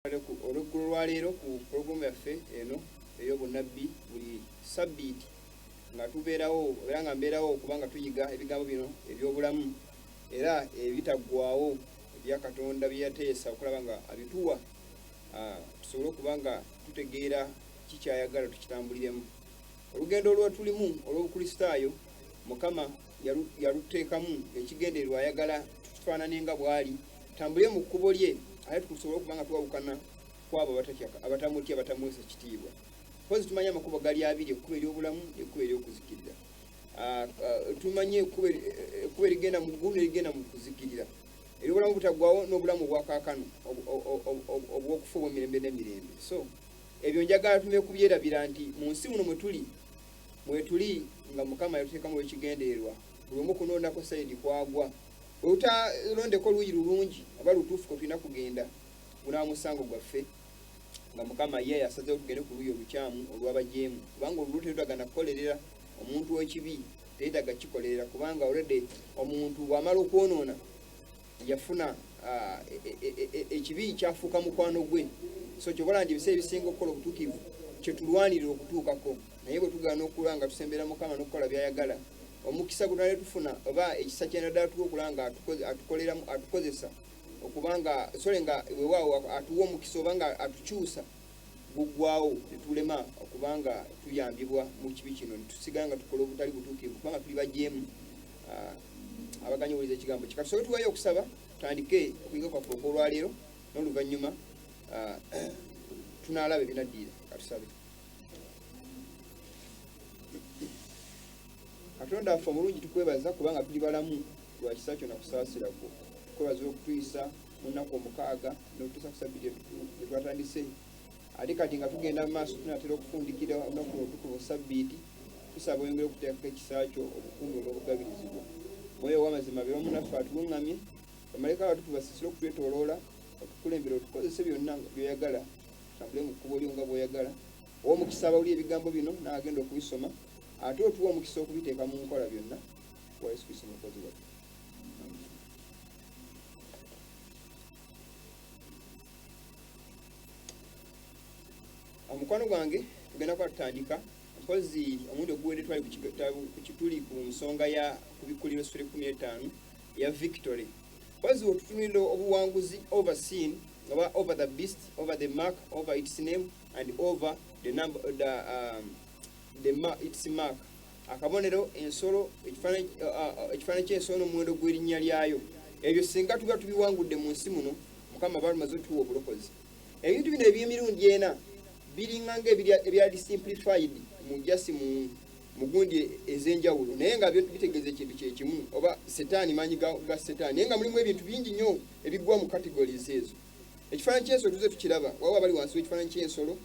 Olweggulo lwaleero ku pulogulaamu yaffe eno ey'obunnabbi buli sabbiiti nga tubeerawo era nga mbeerawo okuba nga tuyiga ebigambo bino eby'obulamu era ebitaggwaawo ebya Katonda bye yateesa okulaba nga abituwa tusobole okuba nga tutegeera kikyayagala tukitambuliremu. Olugendo olwetulimu olw'Obukristaayo Mukama yaluteekamu ekigendererwa, ayagala tufaanane nga bw'ali, tutambulire mu kkubo lye, ate tusobole okuba nga twawukana ku abo abatamutya, abatamuweesa kitiibwa. Mpozi tumanyi amakubo gali abiri, ekkubo ery'obulamu n'ekkubo ery'okuzikirira. Tumanyi ekkubo erigenda mu ggulu n'erigenda mu kuzikirira, ery'obulamu obutaggwaawo n'obulamu obwakaakano obw'okufa obw'emirembe n'emirembe. So ebyo njagala tume kubyerabira nti mu nsi muno mwe tuli, mwetuli nga Mukama yatuteekamu olw'ekigendererwa, buli omu okunoonako sayidi kwagwa. Bwe tutalondeko oluuyi lulungi oba lutuufu kwe tulina kugenda, gunaaba musango gwaffe nga Mukama ye yasazeewo tugende ku luuyi olukyamu olw'abajeemu, kubanga olulwo terwetaaga na kukolerera. Omuntu w'ekibi teyeetaaga kukikolerera, kubanga already omuntu bw'amala okwonoona yafuna ekibi kyafuuka mukwano gwe. So kyobola nti ebiseera ebisinga okukola obutuukirivu kye tulwanirira okutuukako, naye bwe tugaana okula nga tusembera Mukama n'okukola by'ayagala, omukisa gwe twali tufuna oba ekisa ky'anaddala tuwa okula nga atukoleramu, atukozesa okuba nga sole nga weewaawo atuwa omukisa oba nga atukyusa, guggwawo ne tulema okuba nga tuyambibwa mu kibi kino, ne tusigala nga tukola obutali butuukirivu kubanga tuli bajeemu abaganya owuliza ekigambo kye. Katusobe tuwayo okusaba tutandike okuyiga kwaffe okw'olwaleero, n'oluvannyuma tunaalaba ebinaddirira. Katusabe. Katonda waffe omulungi, tukwebaza kubanga tuli balamu lwa kisa kyo na kusaasira kwo. Tukwebaza okutuyisa mu nnaku 6 n'okutuusa ku sabbiiti gye twatandise, ate kati nga tugenda mu maaso tunaatera okufundikira olunaku luno olutukuvu sabbiiti. Tusaba oyongere okuteekako ekisa kyo, obukuumi n'obugabirizi bwo. Mwoyo ow'amazima abeere wamu naffe, atuluŋŋamye. Bamalayika abatukuvu basiisire okutwetooloola, otukulembere, otukozese byonna by'oyagala, tutambule mu kkubo lyo nga bw'oyagala. Owa omukisa abawulira ebigambo bino n'agenda okubisoma, ate otuwa omukisa okubiteeka mu nkola byonna, wa Yesu Kristo Omulokozi waffe. Omukwano gwange tugenda kuba tutandika mpozi omulundi oguwedde twali ku kituli ku nsonga ya kubikkulirwa essula 15 ya victory. Mpozi wetutunulira obuwanguzi over sin oba over the beast, over the mark, over its name and over the number, the its mark, akabonero, ensolo, ekifaananyi ky'ensolo n'omuwendo gw'erinnya lyayo. Ebyo singa tuba tubiwangudde mu nsi muno, Mukama balumaze otuwa obulokozi. Ebintu bino eby'emirundi ena biringa nga ebyali simplified mu jasi mu mugundi ez'enjawulo, naye nga bitegeeza ekintu kyekimu, oba setaani, maanyi ga setaani, naye nga mulimu ebintu bingi nnyo ebigwa mu categories ezo. Ekifaananyi ky'ensolo tuze tukiraba, waliwo abali wansi w'ekifaananyi ky'ensolo,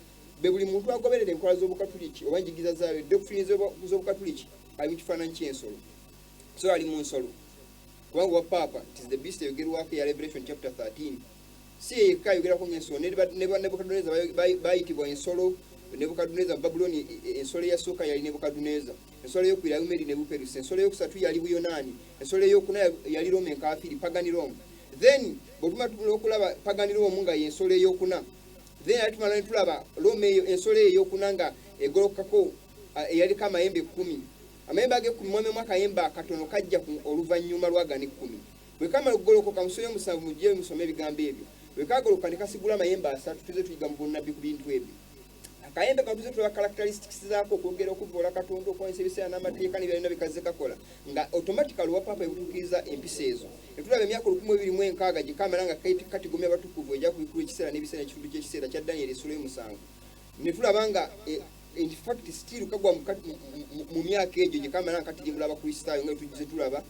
be buli muntu agoberera enkola z'Obukatuliki oba enjigiriza zaayo, doctrine z'Obukatuliki, ali mu kifaananyi ky'ensolo, so ali mu nsolo, kubanga owa paapa it is the beast eyogerwako eya Revelation chapter 13. Si ye yekka ayogerako ng'ensolo, ne Nebukaduneza bayitibwa ensolo. Nebukaduneza mu Babuloni, ensolo eyasooka yali Nebukaduneza, ensolo eyokubiri yali Medi ne Buperusi, ensolo eyokusatu yali Buyonaani, ensolo eyokuna yali Roma enkaafiri, pagani Rome. Then bwe tumala okulaba pagani Rome nga y'ensolo eyokuna, then ate tumala ne tulaba Roma eyo, ensolo eyo eyokuna nga egolokako, eyaliko amayembe 10. Amayembe ag'ekkumi mwamemu akayembe akatono kajja ku oluvannyuma lwa gano 10. Bwe kamala okugolokoka mu ssula y'omusanvu, mujje musome ebigambo ebyo. Bwe kagolokoka ne kasigula amayembe asatu, tuze tuyiga mu bunnabbi ku bintu ebyo. Akayembe kano tuze tulaba characteristics zaako, okwogera, okuvvoola Katonda, okwanyisa ebiseera n'amateeka n'ebirala byonna bikazze kakola, nga automatically owa paapa ebutuukiriza empisa ezo. Ne tulaba emyaka 1260 gye kamala nga katigomya abatukuvu, ejja kubikkulwa ekiseera n'ebiseera n'ekitundu ky'ekiseera kya Daniel essula y'omusanvu. Ne tulaba nga in fact still kagwa mu myaka egyo gye kamala nga katirimbula Abakristaayo, nga tujje tulaba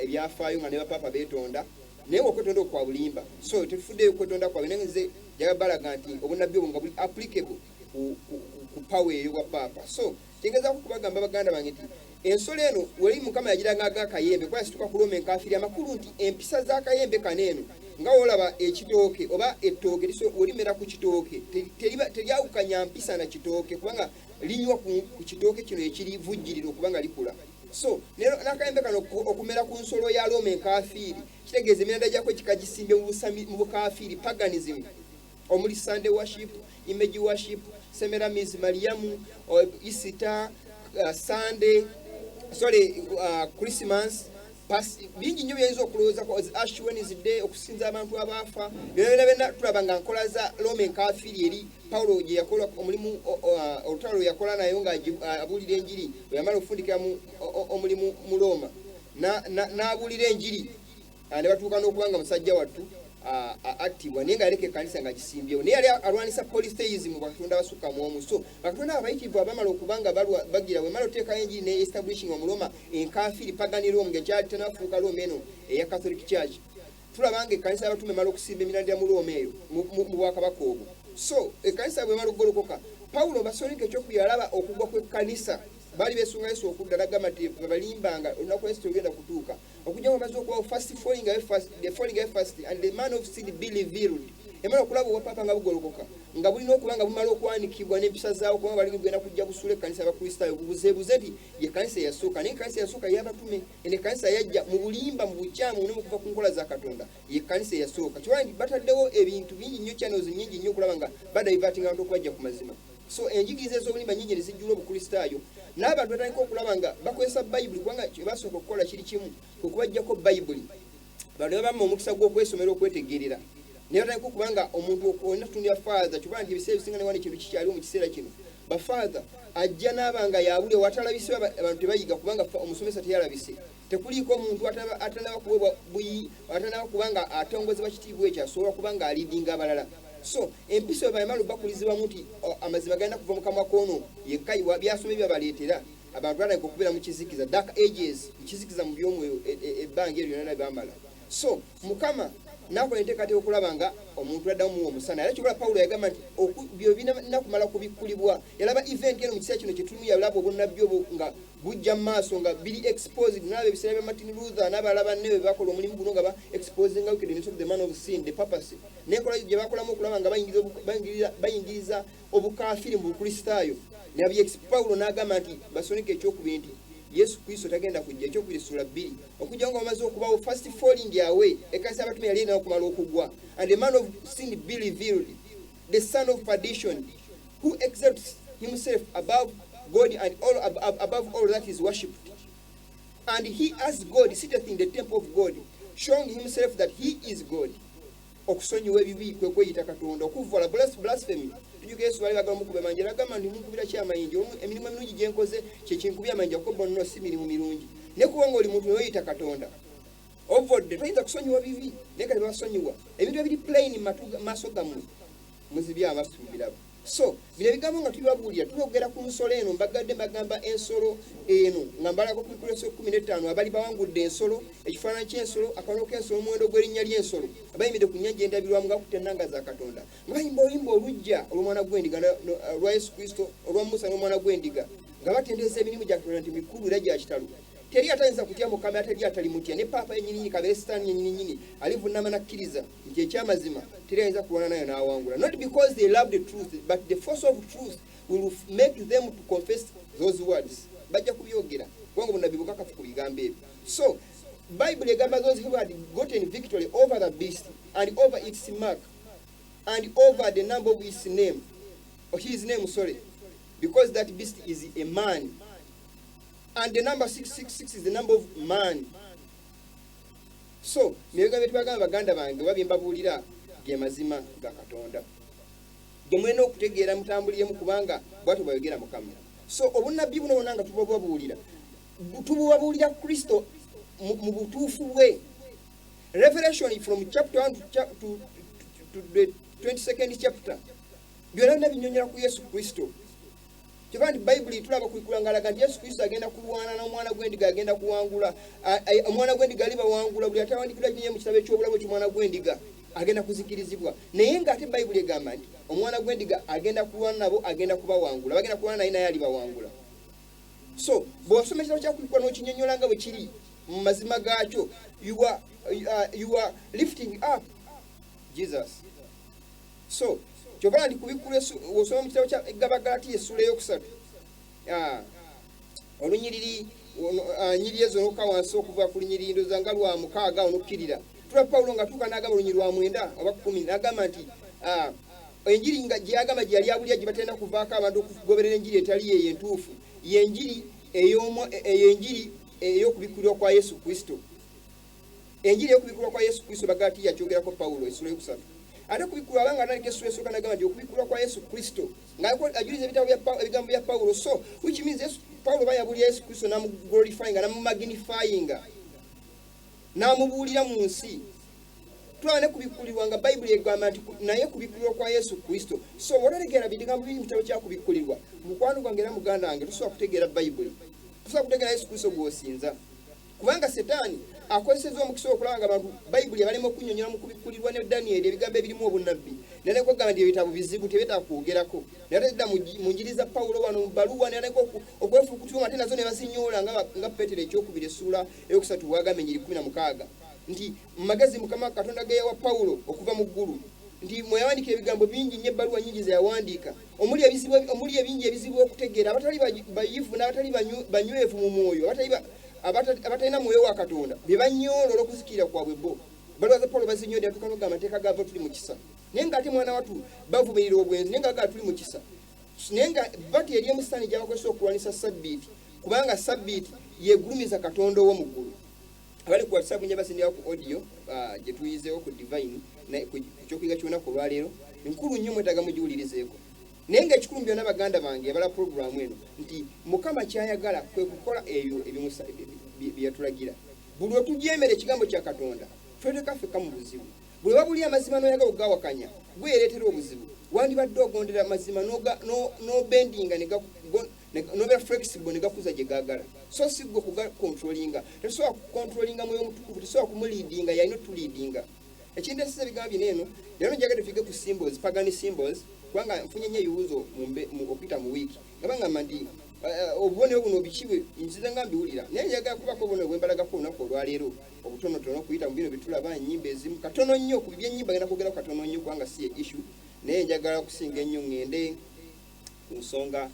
ebyafaayo nga ne bapaapa beetonda, naye okwetonda okwa bulimba. So tetufuddeyo okwetonda kwabwe, naye nze njagala balaga nti obunnabbi obwo nga buli applicable ku power eyo bwa paapa. So kyengezaako kubagamba baganda bange nti ensolo eno weri Mukama yagiranga akayembe kuba yasituka ku Roma enkaafiri, amakulu nti empisa z'akayembe kano eno nga wolaba ekitooke oba ettooke werimera ku kitooke teryawukanya mpisa na kitooke, kubanga linywa ku kitooke kino ekirivujjirira okuba nga likula. So n'akayembe kano okumera ku nsolo ya Roma enkafiiri kitegeeza emiranda gyako kikagisimbye mu bukaafiiri, paganism. Omuli Sunday worship, image worship, Semiramis Mariamu, Easter, Sunday, sorry, Christmas, bingi nnyo byayinza okulowoozako, Ash Wednesday, okusinza abantu abaafa, byonna byonna byonna tulaba nga nkola za Roma enkafiiri eri Pawulo gye yakola omulimu, olutalo lwe yakola nayo nga abuulira enjiri. Bwe yamala okufundikira omulimu mu Roma, n'abuulira enjiri, ne batuuka n'okuba nga musajja wattu attibwa, naye nga yaleka ekkanisa nga gisimbyewo. Naye yali alwanisa polytheism, bakatonda abasukka mu omu. So bakatonda abayitirivu abamala okuba nga bagira bwemala oteekayo enjiri ne establishing omuloma enkafiiri, pagan Rome, ng'ekyali tenafuuka Rome eno eya Catholic Church. Tulaba nga ekkanisa y'abatume emala okusimba emirandira mu Roma eyo, mu bwakabaka obwo. So ekkanisa bwemala okugolokoka, Pawulo Basonika ekyokubiri alaba okugwa kw'ekkanisa. Baali beesunga Yesu okudda, nagamba nti babalimbanga, olunaku lwa Yesu terugenda kutuuka okujja nga bamaze okubawo first falling away first, the falling away first, and the man of sin be revealed. Emala okulaba obwapapa nga bugolokoka, nga bulina okuba nga bumala okwanikibwa n'empisa zaawo, kubanga bali bugenda kujja busuula ekkanisa y'Abakristaayo, bubuzeebuze nti ye kkanisa eyasooka. Naye ekkanisa eyasooka y'abatume. Eno ekkanisa yajja mu bulimba, mu bukyamu, ne mu kuva ku nkola za Katonda. Ye kkanisa eyasooka kiba nti bataddewo ebintu bingi nnyo, channels nnyingi nnyo, okulaba nga badivertinga abantu okubajja ku mazima. So enjigiriza ez'obulimba nnyingi ne zijjula Obukristaayo, n'abantu batandika okulaba nga bakozesa Bayibuli, kubanga kye basooka okukola kiri kimu, kwe kubajjako Bayibuli. Bano ne babamma omukisa gw'okwesomera, okwetegerera, naye batandika okuba nga omuntu olina tutundira father. Kyobaa nti ebiseera ebisinga newana ekintu kikyaliwo mu kiseera kino, bafather ajja n'aba nga yabuli watalabise, abantu tebayiga, kubanga omusomesa teyalabise. Tekuliiko omuntu atanaba kuweebwa buyi, atanaba kuba nga atongozebwa kitiibwa ekyo asobola kuba nga aleadinga abalala. So empisa bwe bayamala obakulizibwamu nti amazima galina kuva mu kamwa k'ono yekka, byasoma ebyabaleetera abantu batandika okubeera mu kizikiza, dark ages, mu kizikiza mu byomwoyo, ebbanga eryo lyonna bamala. So Mukama nakola enteekateeka okulaba nga omuntu addamu muwa omusana. Era kyobola Pawulo yagamba nti byo binakumala kubikkulibwa. Yalaba event eno mu kiseera kino kyetulimu, yalaba obunnabbi obwo nga bujja mu maaso, nga biri exposed. Nalaba ebiseera bya Martin Luther n'abalala banne bwe bakola omulimu guno, nga ba exposinga wickedness of the man of sin, the papacy, n'enkola gye bakolamu okulaba nga bayingiriza obukaafiri mu Bukristaayo. Pawulo n'agamba nti Basonika ekyokubiri nti Yesu Kristo tagenda kujja, ekyokubiri sula 2, okujja nga bamaze okubawo first falling away. Ekkanisa y'abatume yali erina okumala okugwa, and the man of sin be revealed, the son of perdition, who exalts himself above God and above all that is worshipped, and he as God sitteth in the temple of God, showing himself that he is God. Okusonyiwa ebibi kwe kweyita Katonda, okuvola blasphemy. Tujuka Yesu bali bagala mukuba amayinja, nagamba nti munkubira ki amayinja? Emirimu emirungi gyenkoze kyekinkubya amayinja? Kuba nno si mirimu mirungi, naye kubanga oli muntu neweeyita Katonda, ovodde, toyinza kusonyiwa bibi. Naye kati basonyiwa ebintu ebiri plain mu maaso gammwe, muzibye amaaso tubiraba. So bino ebigambo nga tubibabuulira, tubyogera ku nsolo eno. Mbagadde mbagamba ensolo eno nga mbalako ku bikuleso 15, abali bawangudde ensolo, ekifaananyi ky'ensolo, akabonero k'ensolo, omuwendo gw'erinnya ly'ensolo, abayimiridde ku nnyanja endabirwamu nga bakutte ennanga za Katonda, nga bayimba oluyimba olujja olw'omwana gw'endiga, olwa Yesu Kristo, olwa Musa n'omwana gw'endiga, nga batendereza emirimu gya Katonda nti mikulu era gya kitalo. Teri atayinza kutya Mukama, teri atalimutya. Ne paapa yennyininyini, kabeere Sitaani yennyininyini, alivunama nakkiriza nti ekyamazima teri ayinza kulwana nayo n'awangula. Not because they love the truth, but the force of truth will make them to confess those words. Bajja kubyogera kubanga obunabbi bukakafu ku bigambo ebyo. So Bible egamba those who had gotten victory over the beast and over its mark and over the number of its name, or his name, sorry, because that beast is a man, and the number 666 is the number of man. So nebigambo byetubagamba, baganda bange, oba byembabuulira, ge mazima ga Katonda ge mulina okutegeera, mutambuliremu, kubanga bwatyo bwayogera Mukama. So obunnabbi buno bwonna nga tubabuulira, tububabuulira Kristo mu butuufu bwe. Revelation from chapter 1 to the 22nd chapter, byonna byonna binyonyola ku Yesu Kristo. Kyova nti Bayibuli tulaba kwikula ngalaga nti Yesu Kristo agenda kulwana n'omwana gw'endiga, agenda kuwangula. Omwana gw'endiga alibawangula. Buli atawandiikibwa kinye mu kitabo eky'obulamu eky'omwana gw'endiga agenda kuzikirizibwa. Naye ng'ate Bayibuli egamba nti omwana gw'endiga agenda kulwana nabo, agenda kubawangula, bagenda kulwana naye, naye alibawangula. So bw'osoma ekitabo kya Kubikkulwa n'okinyonnyola nga bwe kiri mu mazima gaakyo, you are lifting up Jesus. So kyova nti kubikkulwa, osoma mu kitabo kya Gabagalatiya essula eyokusatu, olunyiriri nyiriri ezo nokka wansi, okuva ku lunyiriri ndoza nga lwa 6 awo nokkirira, tula Pawulo nga tuuka n'agamba olunyiri lwa 9 oba 10, n'agamba nti Enjiri nga gyagamba gye yali abulira gye batalina kuvaako abantu okugoberera enjiri etali yeyo entuufu, yenjiri ey'enjiri ey'okubikkulirwa kwa Yesu Kristo. Enjiri ey'okubikkulirwa kwa Yesu Kristo Bagalatiya yakyogerako Pawulo essula eyokusatu. Ate okubikkulwa abanga atandika essula esooka nagamba nti okubikkulirwa kwa Yesu Kristo, ng'ajuliza ebitabo bya ebigambo bya Pawulo. So which means Yesu, Pawulo bayabulira Yesu Kristo n'amuglorifyinga, n'amumagnifyinga, n'amubuulira mu nsi. Tulaba ne kubikkulirwa nga Bayibuli egamba nti naye kubikkulirwa kwa Yesu Kristo. So bw'otategeera bigambo biri mu kitabo kya kubikkulirwa, mukwano gwange era muganda wange, tosobola kutegeera Bayibuli, tosobola kutegeera Yesu Kristo gw'osinza, kubanga Setaani akozeseza omukisa okulaba nga abantu Bayibuli abalema okunyonyola mu kubikkulirwa ne Daniyeri ebigambo ebirimu obunnabbi, naye kugamba nti ebitabo bizibu, tebyetaaga kwogerako. Naye ate dda mu njiri za Pawulo wano mu bbaluwa natandika okwefuukutira, ate nazo ne bazinyoola nga Peetero ekyokubiri essuula eyokusatu bwagamba enjiri 16 nti mu magezi Mukama Katonda ge yawa Pawulo okuva mu ggulu, nti mwe yawandiika ebigambo bingi nnyo, ebbaluwa nnyingi ze yawandiika, omuli ebizibu, omuli ebingi ebizibu okutegeera, abatali bayivu n'abatali banywevu mu mwoyo, abatalina mwoyo wa Katonda bye banyoola olw'okuzikirira kwabwe. Bo baluwa za Pawulo bazinyodde, atuuka nogamba amateeka gava tuli mu kisa, naye ng'ate mwana watu bavumirira obwenzi, naye nga bagamba tuli mu kisa, naye nga bati eri emusitaani gyabakozesa okulwanisa Sabbiiti, kubanga Sabbiiti yegulumiza Katonda ow'omu ggulu. Abali ku WhatsApp, nja basindika ku audio gye tuyizeewo ku Divine ku kyokuyiga ky'olunaku olwaleero. Nkulu nnyo, mwetaaga mugiwulirizeeko. Naye nga ekikulu mu byonna, baganda bange abala puroguramu eno, nti Mukama kyayagala kwe kukola ebyo bye yatulagira. Buli lwe tujeemera ekigambo kya Katonda, tweteeka ffekka mu buzibu. Buli wabuli amazima n'oyagala okugawakanya, gwe yereetera obuzibu. Wandibadde ogondera amazima n'obendinga, nobeera flexible ne gakuza gye gaagala, so si gwe kugakontrolinga. Tetusobola kukontrolinga Mwoyo Omutukuvu, tetusobola kumuleadinga, yalina otuleadinga. Ekindesesa ebigambo bino eno leero, njagadde tuyige ku symbols, pagan symbols, kubanga nfunye nnyo ebibuuzo okuyita mu wiiki nga bagamba nti obubonero buno biki bwe nzize nga mbiwulira, naye njagala kubako obubonero bwe mbalagako olunaku olwaleero obutonotono okuyita mu bino bitulaba, ennyimba ezimu katono nnyo. Ku byennyimba ngenda kwogerako katono nnyo kubanga si ye issue, naye njagala okusinga ennyo ŋŋende ku nsonga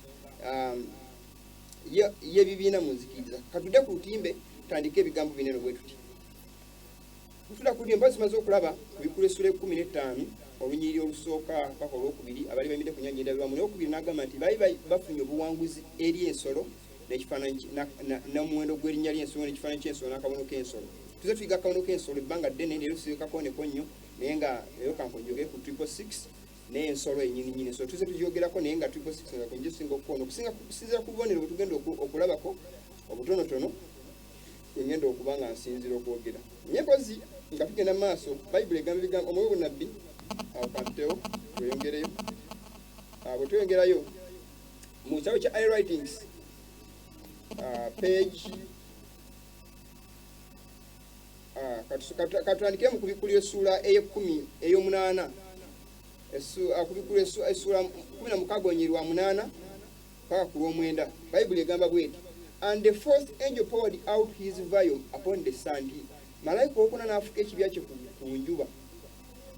y'ebibiina mu nzikiriza. Katudde ku lutimbe, tutandike ebigambo bino eno bwe tuti. Tutula ku lutimbe mbazi tumaze okulaba ku bikulu essula 15 olunyiriri olusooka paka olwokubiri. Abali bayimidde ku nyanja endabirwamu neyokubiri n'agamba nti baali bafunye obuwanguzi eri ensolo n'ekifaananyi n'omuwendo gw'erinnya ly'ensolo n'ekifaananyi ky'ensolo n'akabonero k'ensolo. Tuze tuyiga akabonero k'ensolo ebbanga ddene, leero tusigakakooneko nnyo, naye nga leero kankonjogere ku 666 n'ensolo enyini nyini. So tuze tugyogerako, naye nga 666 nga kunjo singa okukoona okusinga kusinziira ku bubonero bwe tugenda okulabako obutonotono, kwengenda okuba nga nsinzira okwogera. Naye mpozi nga tugenda mu maaso, Bayibuli egamba ebigambo omwoyo bunnabbi awo kampitewo tweyongereyo. Bwe tweyongerayo mu kitabo kya Early Writings, page katutandikire mu kubikkulira essuula ey'ekkumi ey'omunaana, kubikkulira essuula 16 olunyiriri lwa 8 paka ku lw'omwenda. Bayibuli egamba bweti: "And the fourth angel poured out his vial upon the sun." Malayika owokuna n'afuka ekibya kye ku njuba.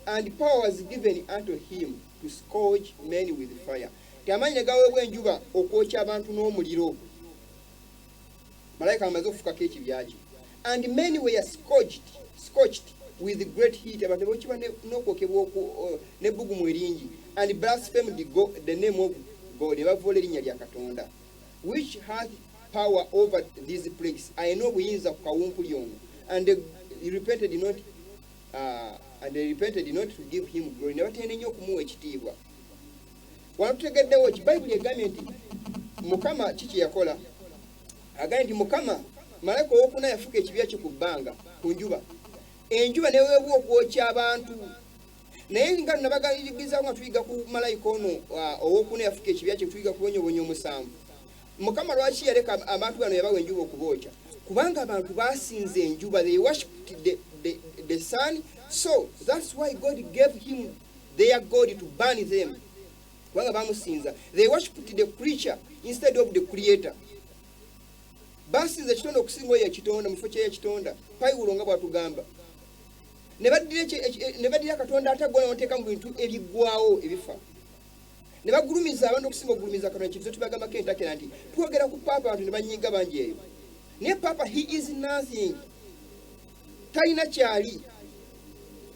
"And power was given unto him to scourge men with fire." Ti amaanyi ne gaweebwa enjuba okwokya abantu n'omuliro. Malayika amaze okufukako ekibya kye. "And men were scorched with great heat." Abantu ne bokyebwa n'okwokebwa n'ebbugumu eringi. "And blasphemed the name of God." Ne bavoola erinnya lya Katonda, "which hath power over these plagues," alina obuyinza ku kawumpuli ono. And they repented not to give him glory." Ne batenda nnyo okumuwa ekitiibwa. Wano tutegeddewo ki? Bayibuli egambye nti Mukama ki kye yakola? Agambye nti Mukama malayika owokuna yafuka ekibya kye ku bbanga, ku njuba, enjuba neweebwa okwokya abantu. Naye nga nabagaligizaako nga tuyiga ku malayika ono owokuna yafuka ekibya kye, tuyiga kubonyobonya omusanvu. Mukama lwaki yaleka abantu bano, yabawa enjuba okubookya? Kubanga abantu basinza enjuba. They worshipped the sun, so that's why God gave him their god to burn them, kubanga bamusinza. They worshipped the creature instead of the creator. Basinza ekitonda okusinga oyo ekitonda, mu kifo kyeyekitonda. Pawulo nga bwatugamba, ne baddira Katonda ate agona bateeka mu bintu ebiggwawo ebifa, ne bagulumiza abantu okusinga okugulumiza Katonda. Kintu tubagambako entakera nti twogera ku paapa, abantu ne banyiga bangi eyo, naye paapa, he is nothing, talina kyali.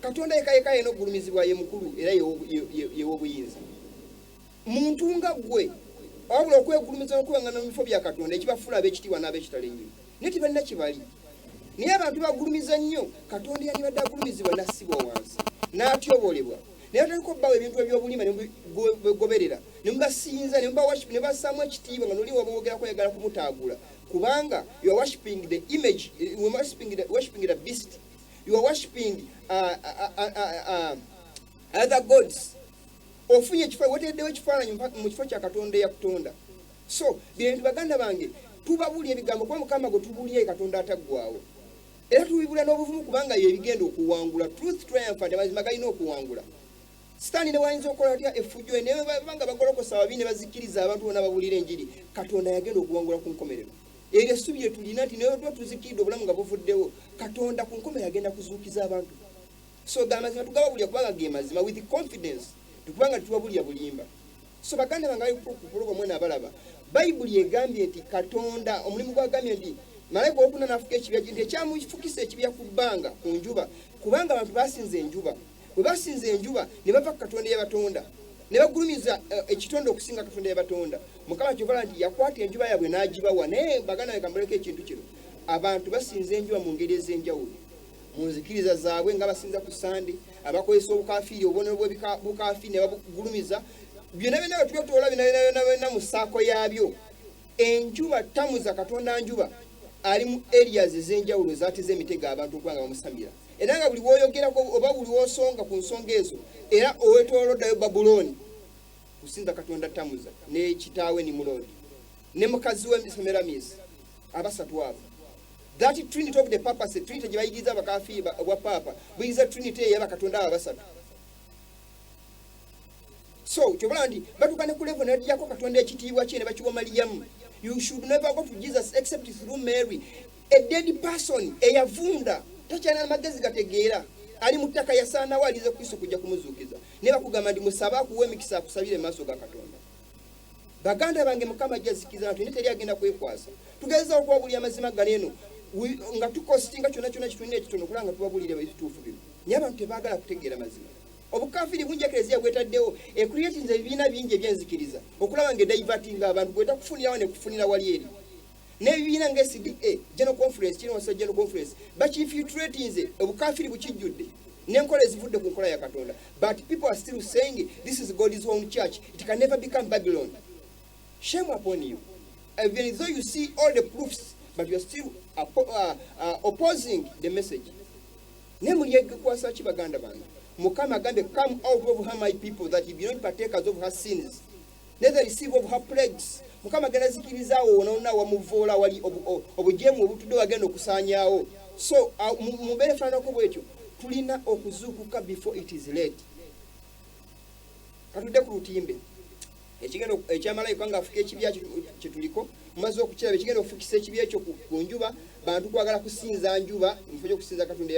Katonda yekka yekka yena okugulumizibwa, ye mukulu era yew'obuyinza. Muntu nga ggwe, wabula okwegulumiza n'okwewangana mu bifo bya Katonda ekibafuula ab'ekitiibwa n'ab'ekitalo ennyo, naye tebalina kibali. Naye abantu bagulumiza nnyo Katonda yandibadde agulumizibwa, n'assibwa wansi n'atyobolebwa, naye batandika obbawa ebintu eby'obulima ne mubigoberera ne mubasinza ne mubassaamu ekitiibwa, nga noli waboogerako oyagala kumutaagula, kubanga you are worshiping the image, you are worshiping the beast, you are worshiping other gods. Ofunye ekifo, wetereddewo ekifaananyi mu kifo kya Katonda eyakutonda. So bino bintu, baganda bange, tubabulya ebigambo kuba Mukama gwe tubulya ye Katonda ataggwawo, era tubibula n'obuvumu kubanga yebigenda okuwangula. Truth triumphant, amazima galina okuwangula. Sitaani ne wayinza okukola atya effujjo, naye banga bagolokosa babi ne bazikiriza abantu bonna babulira enjiri, Katonda yagenda okuwangula ku nkomerero. Eryo essubi lye tulina nti naye tuba tuzikiridde, obulamu nga buvuddewo, Katonda ku nkomerero agenda kuzuukiza abantu. So ga mazima tugababulya kubanga ge mazima, with confidence, tukubanga tetubabulya bulimba. So baganda bange abali ku program mwena abalaba, Bayibuli egambye nti Katonda omulimu gwagambye nti malayika owokuna n'afuka ekibya, nti ekyamufukisa ekibya ku bbanga ku njuba, kubanga abantu basinza enjuba. Bwe basinza enjuba ne bava ku Katonda eyabatonda, ne bagulumiza ekitonde okusinga Katonda eyabatonda. Mukama kyovala nti yakwata enjuba yaabwe n'agibawa. Naye baganda bange, kambaleko ekintu kino: abantu basinza enjuba mu ngeri ez'enjawulo mu nzikiriza zaabwe, nga basinza ku Sande, abakozesa obukafiiri, obubonero bw'obukafiiri ne babugulumiza. Byonna byonna bwe tubyotoola, byonna byonna byonna byonna mu saako yaabyo, enjuba tamuza katonda njuba ali mu areas ez'enjawulo zaateze emitego abantu okuba nga bamusamira, era nga buli woyogerako oba buli wosonga ku nsonga ezo, era owetooloddayo Babulooni kusinza katonda Tamuza ne kitaawe Nimurodi ne mukazi we Semiramis, abasatu abo, that trinity of the papacy. Trinity gye bayigiriza abakafiiri obwa paapa buyigiriza trinity eyo ey'abakatonda abo abasatu. So kyobala nti batuuka ne ku level ne Katonda ekitiibwa kye ne bakiwa Maliyamu. You should never go to Jesus except through Mary, a dead person eyavunda, takyalina magezi gategeera, ali mu ttaka, yasaanawo, alize Kristo kujja kumuzuukiza. Naye bakugamba nti musabe akuwa emikisa, akusabire mu maaso ga Katonda. Baganda bange, Mukama ajja zikiza nti teri agenda kwekwasa. Tugezezaako okubabulira amazima gano eno nga tukositinga kyonna kyonna kitulina ekitono okulaba nga tubabulira ebituufu bino, naye abantu tebaagala kutegeera mazima. Obukafiri bungi ekereziya bwetaddewo, ecreatinze ebibiina bingi ebyenzikiriza okulaba nga edivertinga abantu, gweta kufunirawo nekufunira wali eri n'ebibiina nga SDA General Conference, kino General Conference bakinfiltratinze, obukafiri bukijjudde n'enkola ezivudde ku nkola ya Katonda. But people are still saying this is God's own church, it can never become Babylon. Shame upon you, even though you see all the proofs, but you are still opposing the message. Naye mulyekwasa ki, baganda bange? Mukama agambye, "Come out of her, my people, that ye be not partakers of her sins, neither receive of her plagues." Mukama agenda zikirizaawo wonawona wamuvoola wali obujeemu obutudde, wagenda okusaanyaawo. So mu mbeera efaananako bwetyo, tulina okuzuukuka before it is late. Katudde ku lutimbe ekigenda ekyamalayika ng'afuka ekibya kyetuliko, mumaze okukiraba, ekigenda okufukisa ekibya ekyo ku njuba, bantu kwagala kusinza njuba mu kifo ky'okusinza Katonda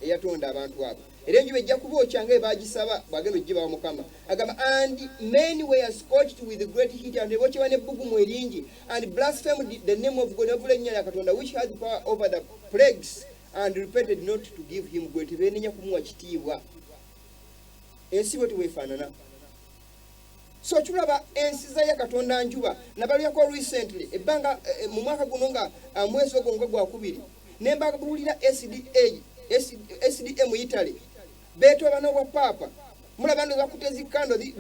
eyatonda abantu abo. Era enjuba ejja kubookya nga ebagisaba bwagenda ogibawa. Mukama agamba, "And men were scorched with great heat," and bokyebwa n'ebbugumu eringi, "and blasphemed the name of God," nebavula erinnya lya Katonda, "which has power over the plagues, and repented not to give him glory." Tebeenenya kumuwa kitiibwa. Ensi bwe tibwefaanana. So tulaba ensiza ya katonda njuba. Nabalyako recently ebbanga mu mwaka guno nga mwezi ogwo nga gwakubiri, ne mbabuulira SDA, SDA mu Italy beetoba n'obwa paapa. Mulaba ndo bakutte zi candle,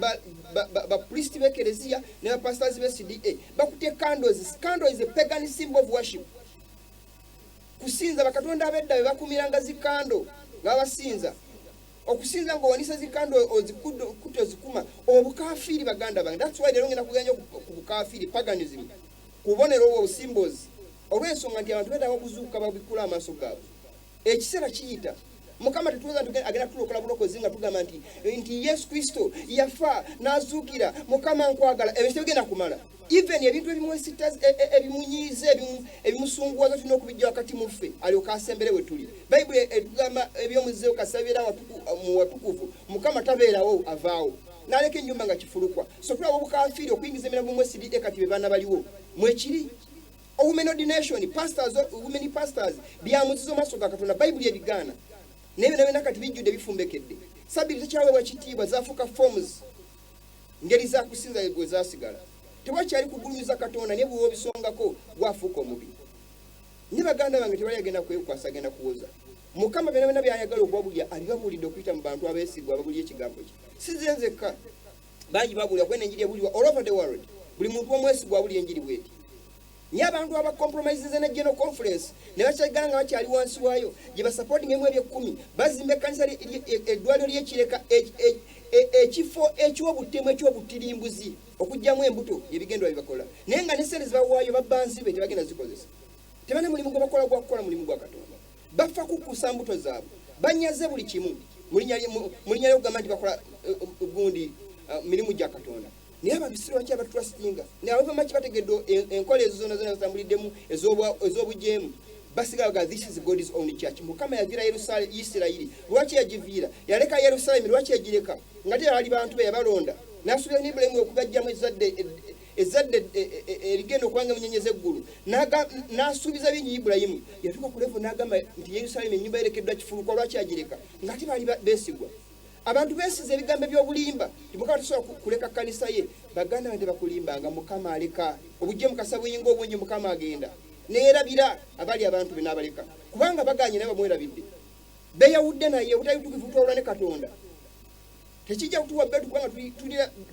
bapriest b'ekereziya ne bapastors be SDA bakutte candles. Candle is a pagan symbol of worship, kusinza bakatonda ab'edda be bakumiranga zi candle nga babasinza. Okusinza ng'owanisa zi candle ozikutte ozikuma, obukafiiri, baganda bange. That's why leero ngenda kugenda ku bukafiiri, paganism, ku bubonero obwo, symbols, olw'ensonga nti abantu beetaaga okuzuukuka babikula amaaso gaabwe. Ekiseera kiyita. Mukama tetuweza nti agenda tulokola bulokozi nga tugamba nti Yesu Kristo yafa n'azuukira, Mukama nkwagala. Ebyo tebigenda kumala. Even ebintu ebimunyiiza, ebimusunguwaza, tulina okubijja wakati muffe alyoke asembere we tuli. Bayibuli etugamba ebyomuzeewo kasabeera mu watukuvu. Mukama tabeerawo, avaawo n'aleka ennyumba nga kifulukwa. So tulaba obukafiiri okuyingiza emiramu mu SDA. Kati be baana baliwo mwekiri women ordination pastors, women pastors, byamuzizo maaso ga Katonda. Bayibuli ebigaana. Naye byonna byonna kati bijjudde bifumbekedde. Sabbiiti tekyaweebwa kitiibwa, zaafuuka forms, ngeri za kusinza bwe zaasigala. Tewakyali kugulumiza Katonda, naye bwe wobisongako gwafuuka omubi. Ne baganda bange, tebali agenda kwekwasa, agenda kuwoza. Mukama byonna byonna byayagala okubabuulira abibabuulidde okuyita mu bantu abeesigwa ababuulira ekigambo kye. Si nze nzekka, bangi babuulira, kubanga enjiri ebuulirwa all over the world. Buli muntu omwesigwa abuulira enjiri bweti. Naye abantu abacompromisinze ne General Conference ne bakyagala nga bakyali wansi waayo gye basupportingemu ebyekkumi, bazimba ekkanisa, eddwaliro ly'ekireka, ekifo eky'obutemu, eky'obutirimbuzi, okugyamu embuto, ebigendwa bye bakola, naye nga ne sente zebawaayo babbanzi be tebagenda zikozesa. Tebalina mulimu gwe bakola gwa kukola mulimu gwa Katonda. Bafa kukusa mbuto zaabwe, banyaze buli kimu mu linnya ly'okugamba nti bakola gundi mirimu gya Katonda. Naye ababisiro baki abatrustinga? Naye abavamaki bategedde enkola ezo zonna zonna zitambuliddemu ez'obujeemu, basigala ga this is God's own church. Mukama yaviira Isirayiri. Lwaki yagiviira? Yaleka Yerusaalemi. Lwaki yagireka nga teyali bantu be yabalonda, n'asuubira ne Ibulayimu okubajjamu ezzadde erigenda okubanga emunyenye z'eggulu, n'asuubiza bingi Ibulayimu? Yatuuka ku level n'agamba nti Yerusaalemi ennyumba yerekeddwa kifulukwa. Lwaki yagireka nga ate baali beesigwa? Abantu beesiza ebigambo eby'obulimba nti Mukama tasobola kuleka kkanisa ye. Baganda bange, tebakulimbanga. Mukama aleka obujje mukasa buyinga obungi. Mukama agenda neerabira abali abantu be n'abaleka, kubanga baganye naye bamwerabidde, beeyawudde naye. Obutali butuukivu butwawula ne Katonda. Tekijja kutuwa betu kubanga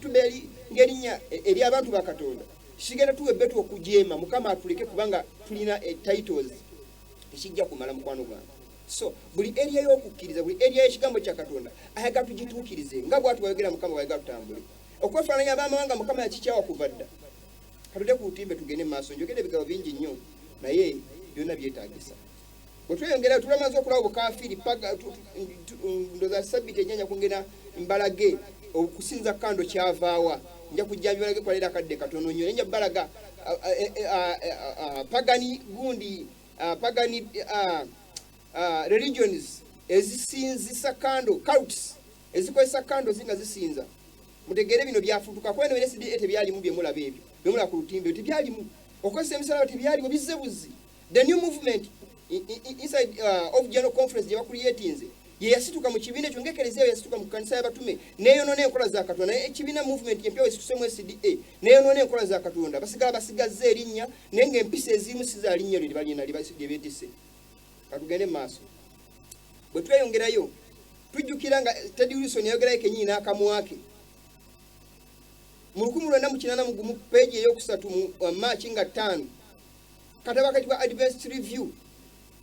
tubeera ng'erinnya ery'abantu ba Katonda. Kigenda tuwa ebbetu okujeema, Mukama atuleke kubanga tulina titles. Tekijja kumala, mukwano gwange. So buli area y'okukkiriza, buli area y'ekigambo kya Katonda ayagala tugituukirize nga bwati wayogera Mukama bwayagala tutambule. Okwefaananya ab'amawanga Mukama yakikyawa kuva dda. Katudde ku lutimbe, tugende mu maaso. Njogera ebigabo bingi nnyo, naye byonna byetaagisa. Bwe tweyongerayo, tulamaze okulaba obukafiiri. Ndoza sabiti ejjanja kungena mbalage okusinza kando kyavaawa. Nja kujja mbibalage kwaleero, akadde katono nnyo, naye nja balaga pagan gundi, pagan religions ezisinzisa kando, cults ezikozesa kando zinga zisinza. Mutegeere bino byafutuka kuba eno SDA tebyalimu. Byemulaba ebyo byemulaba ku lutimbe tebyalimu. Okukozesa emisalaba tebyalimu, bizze buzzi. The new movement inside of General Conference gye bacreatinze ye yasituka mu kibiina ekyo ngaekereziya yasituka mu kanisa y'abatume neyonoona enkola za Katonda. Naye ekibiina movement empya wesitusemu SDA neyonoona enkola za Katonda. Basigala basigazza erinnya, naye ngaempisa ezimu si za linnya lyo lyebalina lye beetisse. Katugende mu maaso. Bwe tweyongerayo, tujjukira nga Ted Wilson yayogerayo kenyini n'akamwa ke mu 1981, peegi eyokusatu, mu Maaki nga 5, katabo akayitibwa Advanced Review.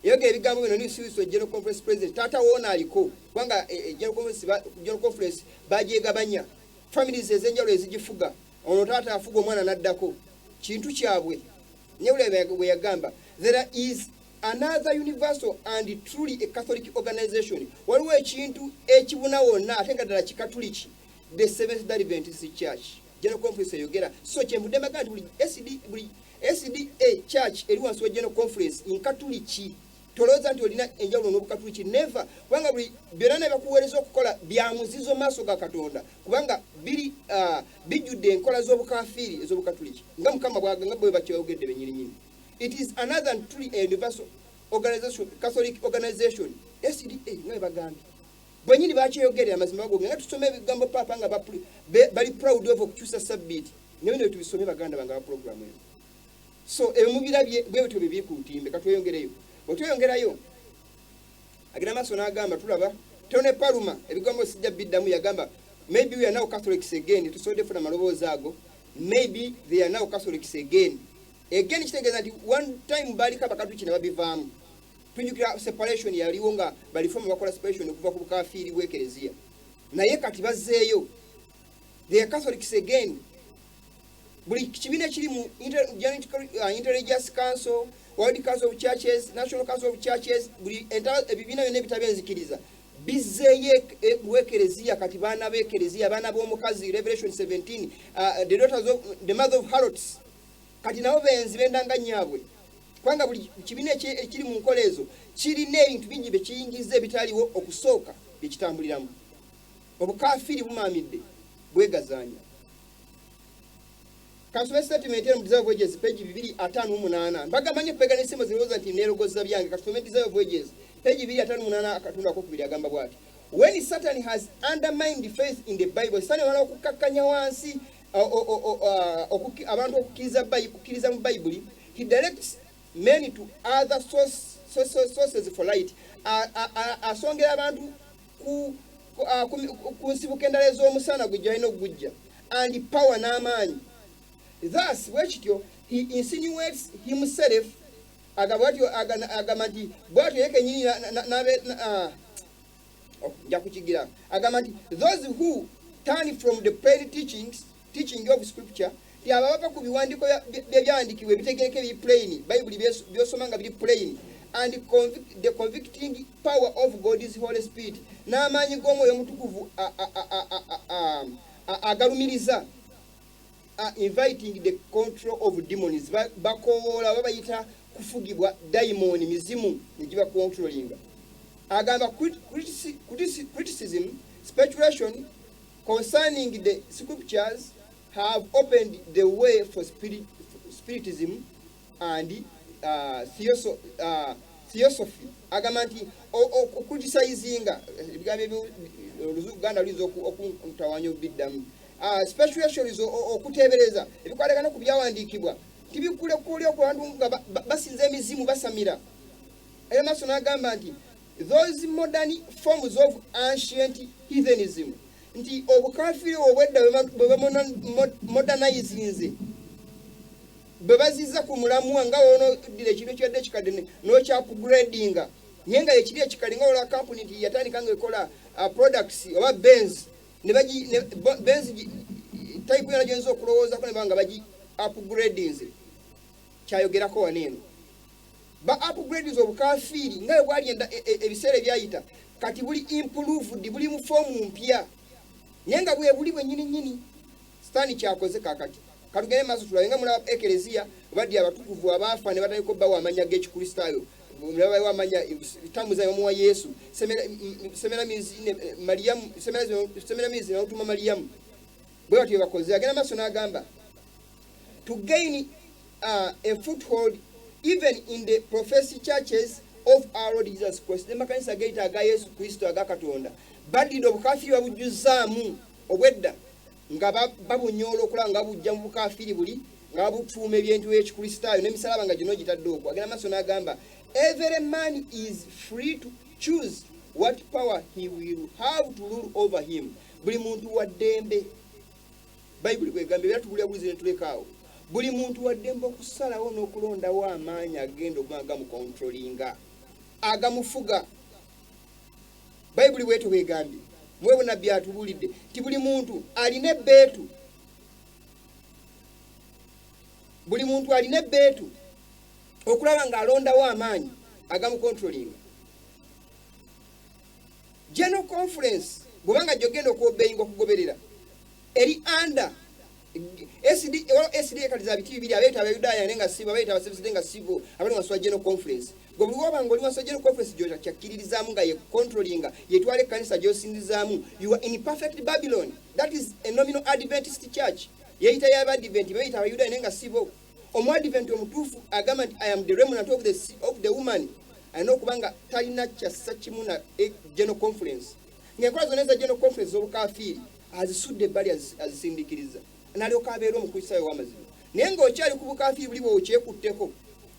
Yayogera ebigambo bino ni Wilson, General Conference president. Taata woona aliko, kubanga General Conference bagyegabanya families ez'enjawulo ezigifuga. Ono taata afuga, omwana n'addako, kintu kyabwe. Nyewula bwe yagamba, "There is another universal and truly a Catholic organization." Waliwo ekintu ekibuna wonna ate nga ddala kikatuliki, the Seventh Day Adventist Church. General Conference eyogera. So kyenvudde mbaga nti buli SDA church eri wansi wa General Conference nkatuliki. Tolowooza nti olina enjawulo n'obukatuliki, never, kubanga buli byonna ne bakuweereza okukola bya muzizo maaso ga Katonda, kubanga biri bijjudde enkola z'obukafiiri ez'obukatuliki, nga Mukama bwaga, nga bwe bakyogedde bennyininyini. It is another and truly a universal organization, Catholic organization, SDA, nga bwe bagambye bwenyini bakyeyogerera amazima bagoge. Nga tusome ebigambo paapa nga bali proud of okukyusa sabbiiti, naye bino tubisome, baganda bange aba programu eno. So ebyo mubirabye bwe bityo bye biri ku lutimbe. Katweyongereyo. Bwe tweyongerayo, agenda maaso n'agamba, tulaba Tony Paluma, ebigambo sijja biddamu, yagamba, "Maybe we are now Catholics again." Tusobodde funa amaloboozi ago. Maybe they are now Catholics again. Again kitegeeza nti one time baaliko abakatuliki ne babivaamu. Tujjukira separation yaliwo nga balifoma bakola separation okuva ku bukafiiri bw'ekereziya, naye kati bazzeeyo. They are Catholics again. Buli kibiina ekiri mu Interreligious Council, World Council of Churches, National Council of Churches, buli ebibiina byonna ebitaba enzikiriza bizzeeyo bwekereziya. Kati baana b'ekereziya, baana b'omukazi, Revelation 17, the daughters of the mother of harlots, kati nabo benzi bendanga nnyaabwe, kubanga buli kibiina ekiri mu nkola ezo kirina ebintu bingi bye kiyingiza ebitaliwo okusooka byekitambuliramu. Obukafiiri bumaamidde bwegazaanya. Kansome statement eno mu Desire of Ages, page 258. Mbagamba nnyo paganism, zirowooza nti neerogoza byange. Katusome Desire of Ages, Page 258 akatundu akokubiri agamba bwati: "When Satan has undermined faith in the Bible," Satan amala okukakkanya wansi abantu okukkiriza mu Bayibuli, "he directs men to other sources for light." Asongera abantu ku nsibuko endala ez'omusana gwe gyalina okugujja, "and power," n'amaanyi. "Thus," bwekityo, "he insinuates himself," agamba nti bwatyo ye kenyini oh, nja kukigira. Agamba nti "those who turn from the plain teaching of scripture," ti abo abava ku biwandiiko byebyawandiikibwa ebitegereka ebiri plain, Bayibuli byosoma nga biri plain, "and the convicting power of God's Holy Spirit," n'amaanyi g'Omwoyo Omutukuvu agalumiriza, "inviting the control of demons." Bakowoola babayita kufugibwa dayimoni, mizimu negiba controllinga. Agamba "criticism, speculation concerning the scriptures have opened the way for spiritism and theosophy." Agamba nti okucriticizinga ebigambo ebyo, Oluganda luyinza okuntawanya obiddamu. Speculations, okuteebereza ebikwatagana ku byawandiikibwa, tibikule ku bantu nga basinza emizimu, basamira. Era maaso n'agamba nti "those modern forms of ancient heathenism," nti obukafiri obwedda bwe bamodernizinze, bwe baziza ku mulamwa, nga wonoddira ekintu ekibadde ekikadde n'okyupgradinga, naye nga ekiri ekikadde, nga ola kampuni nti yatandika nga ekola products oba Benz, ne Benz type yona gyoyinza okulowoozako, ne baba nga bagi upgradinze. Kyayogerako wano eno, ba upgrades obukafiiri nga bwe bwali ebiseera ebyayita, kati buli improved, buli mu form mpya, naye nga bwe buli bwennyini nnyini. Sitaani kyakoze kakati. Katugende maaso tulabe. Nga mulaba ekereziya baddi abatukuvu abaafa ne batandika obbawa amannya g'Ekikristaayo, nebabawa amanya tambuza, bamuwa Yesu, Semeramizi Mariyamu, Semeramizi namutuma Mariyamu. Bwe batyo bakoze. Agenda maaso n'agamba "to gain a foothold even in the professed churches of our Lord Jesus Christ." Nemakanisa geyita aga Yesu Kristo, aga Katonda, baddidde obukafiiri babujjuzaamu obwedda, nga babunyoola okulaba nga bujja mu bukafiiri buli, nga babutuuma ebyentu by'Ekikristaayo n'emisalaba nga gino gitadde okwo. Agenda maaso n'agamba "every man is free to choose what power he will have to rule over him." Buli muntu wa ddembe, Bayibuli bwegamba, era tubulya bulizi netulekaawo, buli muntu wa ddembe okusalawo n'okulondawo amaanyi agenda okuba nga gamucontrollinga, agamufuga. Bayibuli bwetyo bwegambye. Mwe bunabbi atubuulidde nti buli muntu alina ebbeetu, buli muntu alina ebbeetu okulaba ng'alondawo amaanyi agamucontrollinga. General Conference, bwobanga gyogenda okuobeyinga, okugoberera, eri under SD. SD kati za biti bibiri: abeeta Abayudaaya naye nga sibo, abeeta Abasevisite nga sibo, abali wansi wa General Conference. Gwe buli waba nga oli wansi wa General Conference, gyokyakkiririzaamu nga ye controllinga, yetwala ekkanisa gyosinzizaamu, you are in perfect Babylon. That is a nominal Adventist church, yeyita y'Abadvent, beyita Abayudaaya naye nga sibo. Omuadvent omutuufu agamba nti "I am the remnant of the woman," alina okuba nga talina kyassa kimu na General Conference, ng'enkola zonna eza General Conference z'obukafiiri azisudde ebbali, azisindikiriza, nalyoka abeera Omukristaayo ow'amazima. Naye ng'okyali ku bukafiiri buli bweokyekutteko,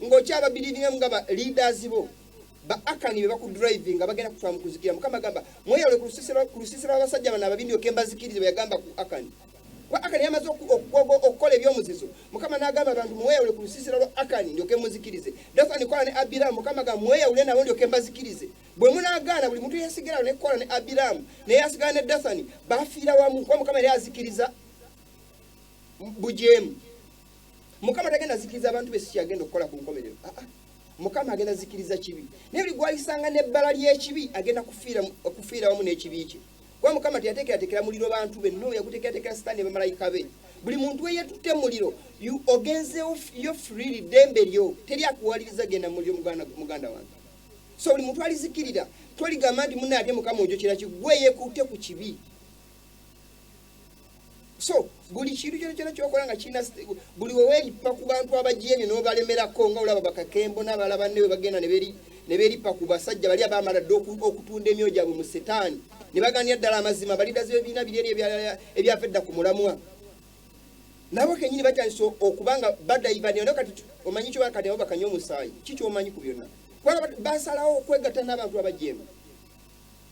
ng'okyababiriringamu nga ba leaders bo ba Akani be bakudrivinga, bagenda kutwala mu kuzikira. Mukama agamba mweyawule ku lusiisira lw'abasajja bano ababi, ndyoke mbazikirize, bwe yagamba ku Akani. Kuba Akani yamaze okukola ebyomuzizo, Mukama n'agamba abantu mweyawule ku lusiisira lwa Akani ndyoke muzikirize. Dathani, Kola ne Abiramu, Mukama agamba mweyawule nabo ndyoke mbazikirize. Bwe munaagaana, buli muntu yesigala ne Kola ne Abiramu neyasigala ne Dathani bafiira wamu, kuba Mukama yali azikiriza bujeemu. Mukama tagenda azikiriza abantu be, si kyagenda okukola ku nkomerero. Ah, ah. Mukama agenda zikiriza kibi, naye buli gwalisanga n'ebbala ly'ekibi agenda kufiira wamu n'ekibi kye, kuba Mukama teyateekerateekera muliro bantu be, no, yaguteekerateekera Sitaani ne bamalayika be. Buli muntu eyetutte muliro, ogenzeewo yo freely, ddembe lyo, teri akuwaliriza genda muliro. Muganda wange, so buli muntu alizikirira, toligamba nti munne ate Mukama ojokera ki, gwe yeekutte ku kibi. So buli kintu kyona kyona kyokola nga kirina buli weweeripa ku bantu abajeemye n'obalemerako, nga olaba bakakembo n'abalala banne bwe bagenda ne Ne beeripa ku basajja bali abaamala dda okutunda emyoyo gyabwe mu Setaani, ne baganira ddala amazima. Baleaders b'ebibiina biri eri ebyava edda ku mulamwa, nabo kenyini batandise okuba nga badayivanira. Naye kati omanyi kyo, kati abo bakanywa omusaayi. Ki kyomanyi ku byonna? Kubanga basalawo okwegatta n'abantu abajeemu.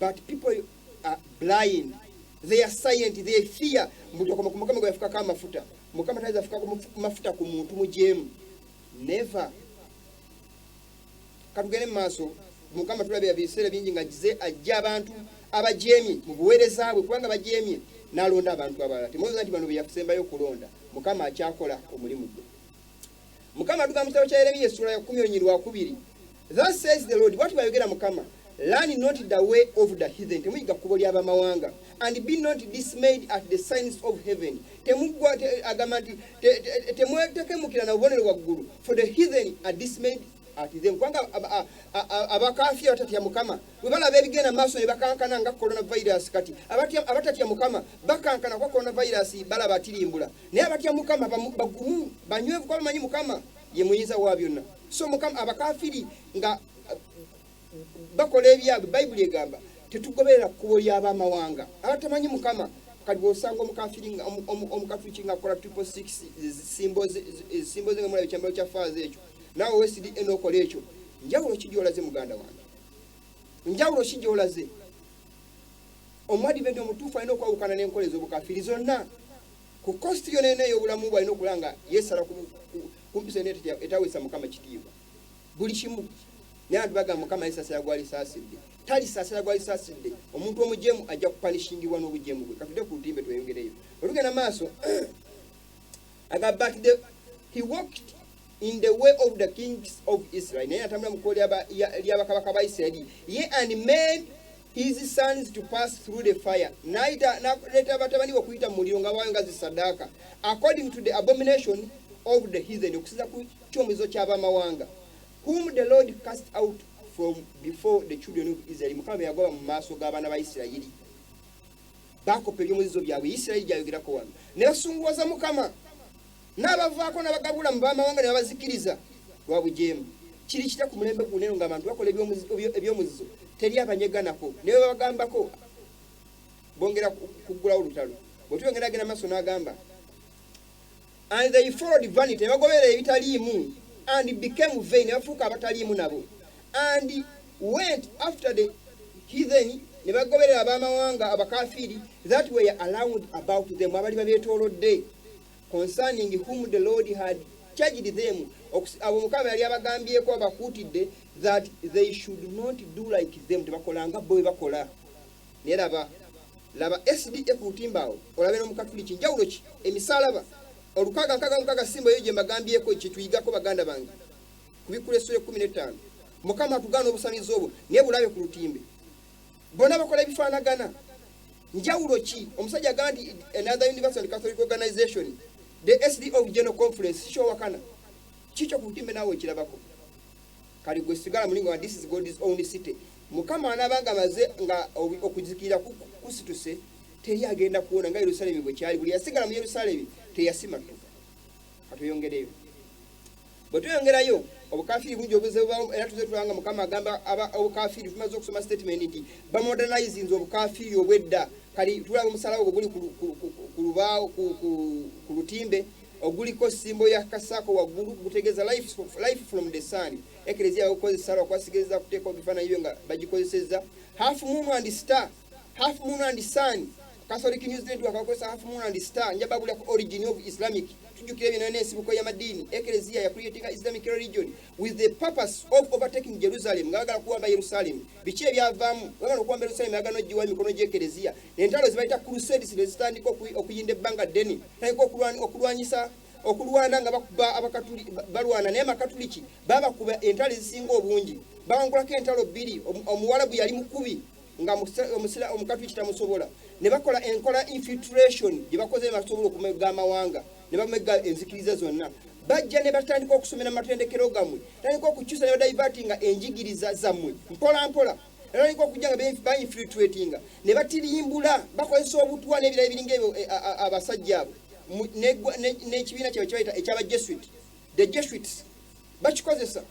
But people are blind, they are silent, they fear. Mbutokoma ku Mukama gwe yafukako amafuta. Mukama tayinza afukako mafuta ku muntu mujeemu, never. Katugende mu maaso. Mukama tulabira biseera bingi nga gize ajja abantu abajeemye mu buweereza bwe, kubanga bajeemye n'alonda abantu abalala. Temulowooza nti bano be yasembayo okulonda. Mukama akyakola omulimu gwe. Mukama atugamba mu kitabo kya Yeremiya essula ya 12. "Thus says the Lord," bwati bwayogera Mukama, "learn not the way of the heathen," temuyiga kkubo ly'abamawanga, "and be not dismayed at the signs of heaven." Temugwa agamba nti temwetekemukira na bubonero waggulu. "For the heathen are dismayed at them," kubanga abakafiiri abatatya Mukama bwe balaba ebigenda mu maaso ne bakankana nga coronavirus. Kati abatatya Mukama bakankana kuba coronavirus balaba atirimbula, naye abatya Mukama bagumu, banywevu, kuba bamanyi Mukama ye muyinza wa byonna. So Mukama abakafiri nga bakola ebyabwe, Bayibuli egamba tetugoberera kkubo ly'abamawanga abatamanyi Mukama. Kati bwosanga omukafiri omukatuliki nga akola 666 symbol ze, nga mulaba ekyambalo kya faaza ekyo, naawe weSDA n'okola ekyo, njawulo ki gyolaze, muganda wange? Njawulo ki gyolaze? Omuadiventi omutuufu alina okwawukana n'enkola ez'obukafiri zonna. Ku cost yonna ena ey'obulamu bwe, alina okulaba nga yeesala ku mpisa ena etaweesa Mukama kitiibwa buli kimu. Naye abantu bagamba Mukama alisaasira gwalisaasidde. Talisaasira gwalisaasidde. Omuntu omujemu ajja kupunishingibwa n'obujemu bwe. Katudde ku lutimbe tweyongereyo. Olugenda maaso aga, "But he walked in the way of the kings of Israel," naye atambula mu kkubo ly'abakabaka ba Isirayiri ye, "and made his sons to pass through the fire," n'ayita n'aleeta batabani be okuyita mu muliro nga bawayo nga zisaddaaka, "according to the abomination of the heathen," okusinza ku kyomuzizo ky'abamawanga, "whom the Lord cast out from before the children of Israel." Mukama bwe yagoba mu maaso g'abaana ba Isirayiri. Bakopa ebyomuzizo byabwe, Isirayiri gyayogerako wano, ne basunguwaza Mukama, n'abavaako n'abagabula mu bamawanga ne babazikiriza lwa bujeemu. Kiri kitya ku mulembe guno eno ng'abantu bakola ebyomuzizo, teri abanyeganako, ne bwe babagambako bongera kuggulawo olutalo? Bwe tuyongera agenda maaso n'agamba, "And they followed vanity," ne bagoberera ebitaliimu, "and became vain," ne bafuuka abataliimu nabo, "and went after the heathen," ne bagoberera abamawanga abakafiiri, "that were around about them," abali babeetoolodde, "concerning whom the Lord had charged them," abo Mukama yali abagambyeko, abakuutidde, "that they should not do like them," tebakolanga bo bwe bakola. Naye laba, laba SDA ku lutimba awo, olabe n'omukatuliki, njawulo ki? Emisalaba 666, symbol eyo gye mbagambyeko. Kyetuyigako, baganda bange, kubikula essula 15, Mukama atugaana obusamizi obwo, naye bulabe ku lutimbe, bonna bakola ebifaanagana. Njawulo ki? Omusajja agamba nti another universal Catholic organization, the SDA of General Conference, sikyowakana kikyo ku lutimbe, naawe ekirabako. Kali gwe sigala mulingo nga this is God's own city. Mukama anaabanga amaze nga okuzikirira kusituse, teri agenda kuwona, nga Yerusaalemi bwe kyali. Buli yasigala mu Yerusaalemi teyasimattuka. Katweyongereyo. Bwe tweyongerayo, obukafiri bungi obuze bubawo, era tuze tulanga Mukama agamba obukafiri. Tumaze okusoma statement nti bamodernizinze obukafiri obwedda. Kali tulaba omusalaba ogwo guli ku lubaawo, ku lutimbe oguliko symbol ya kasaako waggulu, gutegeeza life from the sun. Ekereziya bagukozesa lwakwasigiriza kuteeka ebifaananyi byo nga bagikozesezza half moon and star, half moon and sun. Catholic News Network bakozesa half moon and star. Njababulya ku origin of Islamic. Tujjukira ebyo n'ensibuko y'amadiini. Ekereziya yacreatinga Islamic religion with the purpose of overtaking Jerusalem, nga bagala kuwamba Yerusalem. Biki ebyavaamu? Bagala okuwamba Yerusalem, bagala nogiwa emikono gy'ekereziya. Entalo zebayita crusades ne zitandika okuyinda ebbanga ddene, tandika okulwanyisa, okulwana nga bakuba abakatuli, balwana naye amakatuliki babakuba entalo ezisinga obungi. Bawangulako entalo bbiri. Omuwalabu yali mukubi nga omukatuliki tamusobola. Ne bakola enkola infiltration gye bakoze ne basobola okumegga amawanga, ne bamegga enzikiriza zonna. Bajja ne batandika okusomera mu matendekero gammwe, tandika okukyusa ne badivertinga enjigiriza zammwe mpola mpola. Batandika okujja nga bainfiltratinga ne batirimbula, bakozesa obutwa n'ebirala ebiringa ebyo. Abasajja abo n'ekibiina kyabwe kyebayita ekyaba Jesuit, the Jesuits, bakikozesa.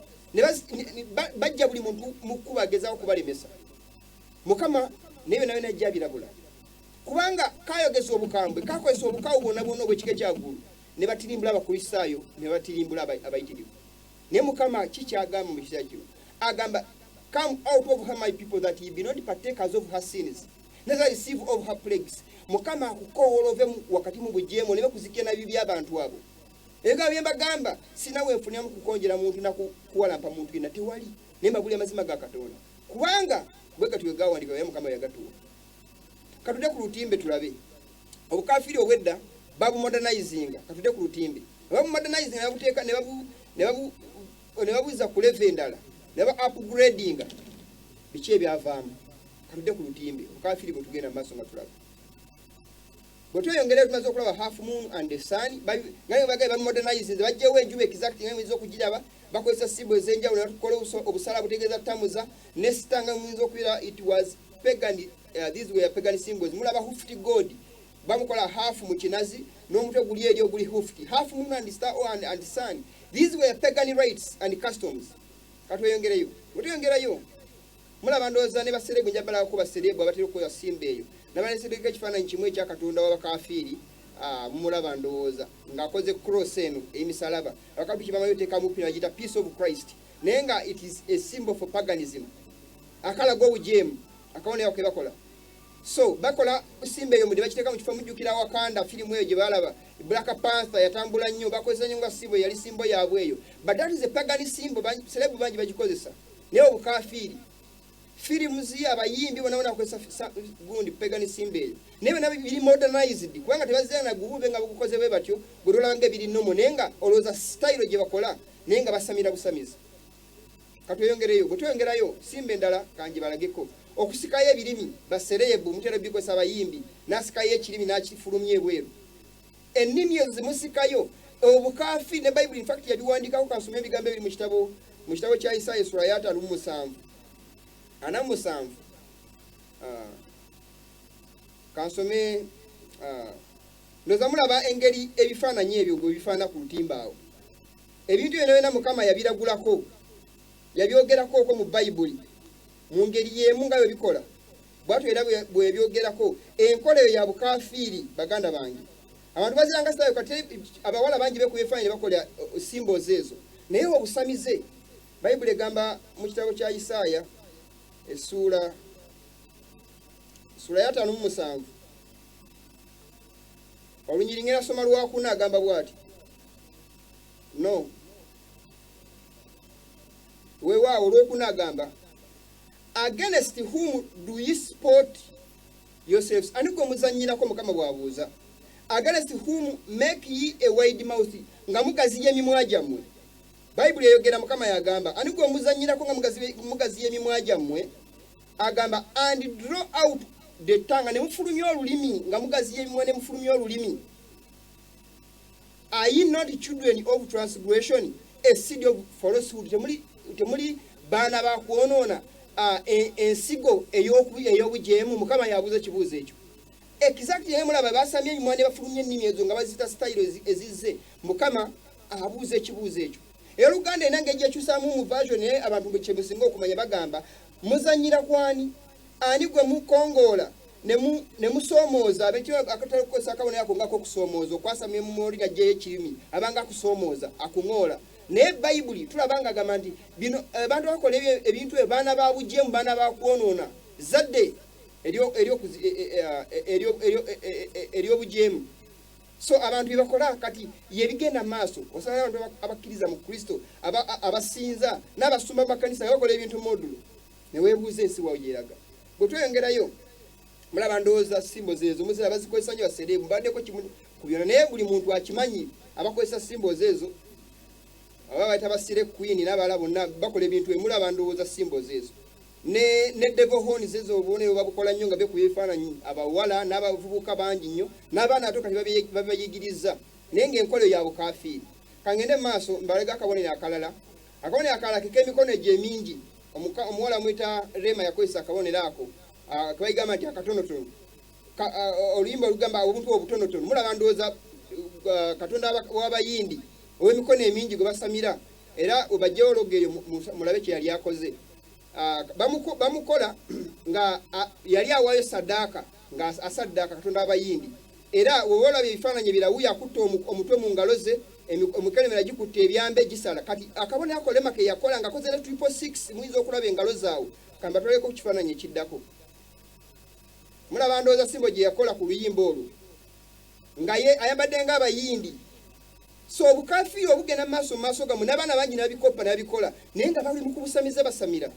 Bajja buli muntu mu kkubo agezaako kubalemesa. Mukama naye byonna byonna ajja abirabula, kubanga kayogeza obukambwe, kakozesa obukawu bwonna bwonna obw'ekika ekyaggulu, ne batirimbula Abakristaayo, ne batirimbula abayitirivu. Naye Mukama kikyagamba mu kiseera kino, agamba, "Come out of her, my people, that ye be not partakers of her sins, neither receive of her plagues." Mukama akukoowoola ove wakati mu bujeemu, oleme kuzikira na bibi by'abantu abo. Ebigambo bye mbagamba, sina wenfuniramu kukonjera muntu nakuwalampa muntu yenna, tewali. Naye mbabuli amazima ga Katonda, kubanga bwe gatyo bwe gawandiikibwa, era Mukama yagatuwa. Katudde ku lutimbe tulabe obukafiiri obwedda babumodernizinga. Katudde ku lutimbe, babumodernizinga, ne babuteeka ne babuza ku level endala, ne ba upgradinga. Biki ebyavaamu? Katudde ku lutimbe, obukafiiri bwe tugenda mu maaso nga tulaba. Bwe tweyongerayo, tumaze okulaba half moon and the sun, nga bagaye bamodernizinze, bajjewo enjuba exact nga muyinza okugiraba, bakozesa symbol ez'enjawulo, ne batukola obusala butegeeza tamuza ne star, nga muyinza okubira. It was pagan, these were pagan symbols. Mulaba hoofed god, bamukola half mu kinazi n'omutwe guli eri oguli hoofed, half moon and star and sun. These were pagan rites and customs. Katweyongereyo. Bwe tweyongerayo, mulaba ndowooza ne ba celeb, njabalako ba celeb abatera okukola symbol eyo. Nabalesereko ekifaananyi kimu ekya katonda w'abakafiiri. Mumulaba ndowooza ng'akoze cross eno ey'emisalaba. Abakatuliki bamayo teekamu pina, bagiyita Peace of Christ, naye nga it is a symbol for paganism, akalaga obujeemu, akabonero ke bakola. So bakola symbol eyo, mudde bakiteeka mu kifo. Mujjukira Wakanda, firimu eyo gye balaba, Black Panther, yatambula nnyo, bakozesa nnyo nga symbol, yali symbol yaabwe eyo. But that is a pagan symbol. Celeb bangi bagikozesa, naye obukafiiri, firimuzi, abayimbi bona bona bakozesa gundi pagan symbol eyo, naye byonna biri modernized, kubanga tebazira na gubube nga bugukoze bwe batyo bwe tolaba nga ebiri normal, naye nga olowooza style gye bakola, naye nga basamira busamizi. Katweyongereyo. Bwe tweyongerayo, symbol endala kangibalageko, okusikayo ebirimi. Ba celeb mutera bikozesa, abayimbi, n'asikayo ekirimi n'akifulumya ebweru. Ennimi ezo zimusikayo obukafi, ne Bayibuli infact yabiwandikako. Kansome ebigambo ebiri mu kitabo kya Isaaya, esula ya 57, 47. Kansome. Ndowooza mulaba engeri ebifaananyi ebyo bwe bifaana ku lutimba awo. Ebintu byonna byonna Mukama yabiragulako, yabyogerako okwo mu Bayibuli mu ngeri y'emu nga bwe bikola bwatyo, era bwebyogerako enkola eyo ya bukafiiri. Baganda bange, abantu baziranga sitayo. Kati abawala bangi bekuba ebifaananyi ne bakola symbols ezo, naye obusamize. Bayibuli egamba mu kitabo kya Isaaya, essuula ssuula ya 57, olunyiri ngenda soma lwakuna, agamba bw'ati, no weewaawo, olwokuna, agamba, "Against whom do ye sport yourselves?" Ani gwe muzannyirako? Mukama bw'abuuza. "Against whom make ye a wide mouth?" Nga mugaziya emimwa gyammwe. Bayibuli eyogera, Mukama yagamba, ani gwe muzannyirako nga mugaziya emimwa gyammwe? Agamba, "And draw out the tongue," ne mufulumya olulimi, nga mugaziya emimwa ne mufulumya olulimi. "Are ye not children of transgression, a seed of falsehood?" Temuli baana ba kwonoona, ensigo ey'obujeemu? Mukama yabuuza ekibuuzo ekyo exactly. Naye mulaba basamye emimwa ne bafulumya ennimi ezo nga bazita style ezizze. Mukama abuuza ekibuuzo ekyo. Ey'oluganda era ngeri gyekyusaamu mu version, naye abantu kyemusinga okumanya, bagamba, muzannyira kwani? Ani gwe mukongoola ne musoomooza? Akatala kukozesa akabonero ako ngako okusoomooza, okwasamya emumwa oli ng'aggyeyo ekirimi, abanga akusoomooza, akuŋoola. Naye Bayibuli tulaba nga agamba nti bino abantu bakola ebintu ebyo baana ba bujeemu, baana ba kwonoona, zadde ery'obujeemu. So abantu bye bakola kati yebigenda mu maaso. Osanga abantu abakkiriza mu Kristo, abasinza n'abasumba mu makanisa nga bakola ebintu modulo, neweebuuza ensi wawo gyeraga. Bwe tweyongerayo, mulaba ndowooza symbols ezo muzira bazikozesa nnyo ba celeb. Mbaddeko kimu ku byonna, naye buli muntu akimanyi, abakozesa symbols ezo aba bayita ba slay queen n'abalala bonna bakola ebintu. Emulaba ndowooza symbols ezo ne devil horns ezo, obubonero babukola nnyo nga bekuba ebifaananyi, abawala n'abavubuka bangi nnyo n'abaana ato kati babayigiriza, naye ng'enkola eyo ya bukafiiri. Kangende mu maaso mbalega akabonero akalala. Akabonero akalala kek'emikono egyo emingi. Omuwala amuyita Rema yakozesa akabonero ako, kebayigamba nti akatonotono. Oluyimba olugamba obuntu obutonotono. Mulaba ndowooza katonda w'abayindi ow'emikono emingi gwe basamira. Era webajjawo logo eyo mulabe kye yali akoze. Bamukola nga yali awaayo saddaaka, nga asaddaaka Katonda Abayindi. Era weba olaba ebifaananyi ebirala, wuyo akutte omutwe mu ngalo ze, emikono gikutte ebyambe gisala. Kati akabonero ako Rema ke yakola nga akoze ne 666, muyinza okulaba engalo zaawe. Kambatwaleko ku kifaananyi ekiddako. Mulaba ndowooza symbol gye yakola ku luyimba olwo, nga ye ayambadde ng'Abayindi. So obukafiiri obugenda mu maaso mu maaso gammwe, n'abaana bangi n'abikoppa n'abikola, naye nga bali mu kubusamize, basamira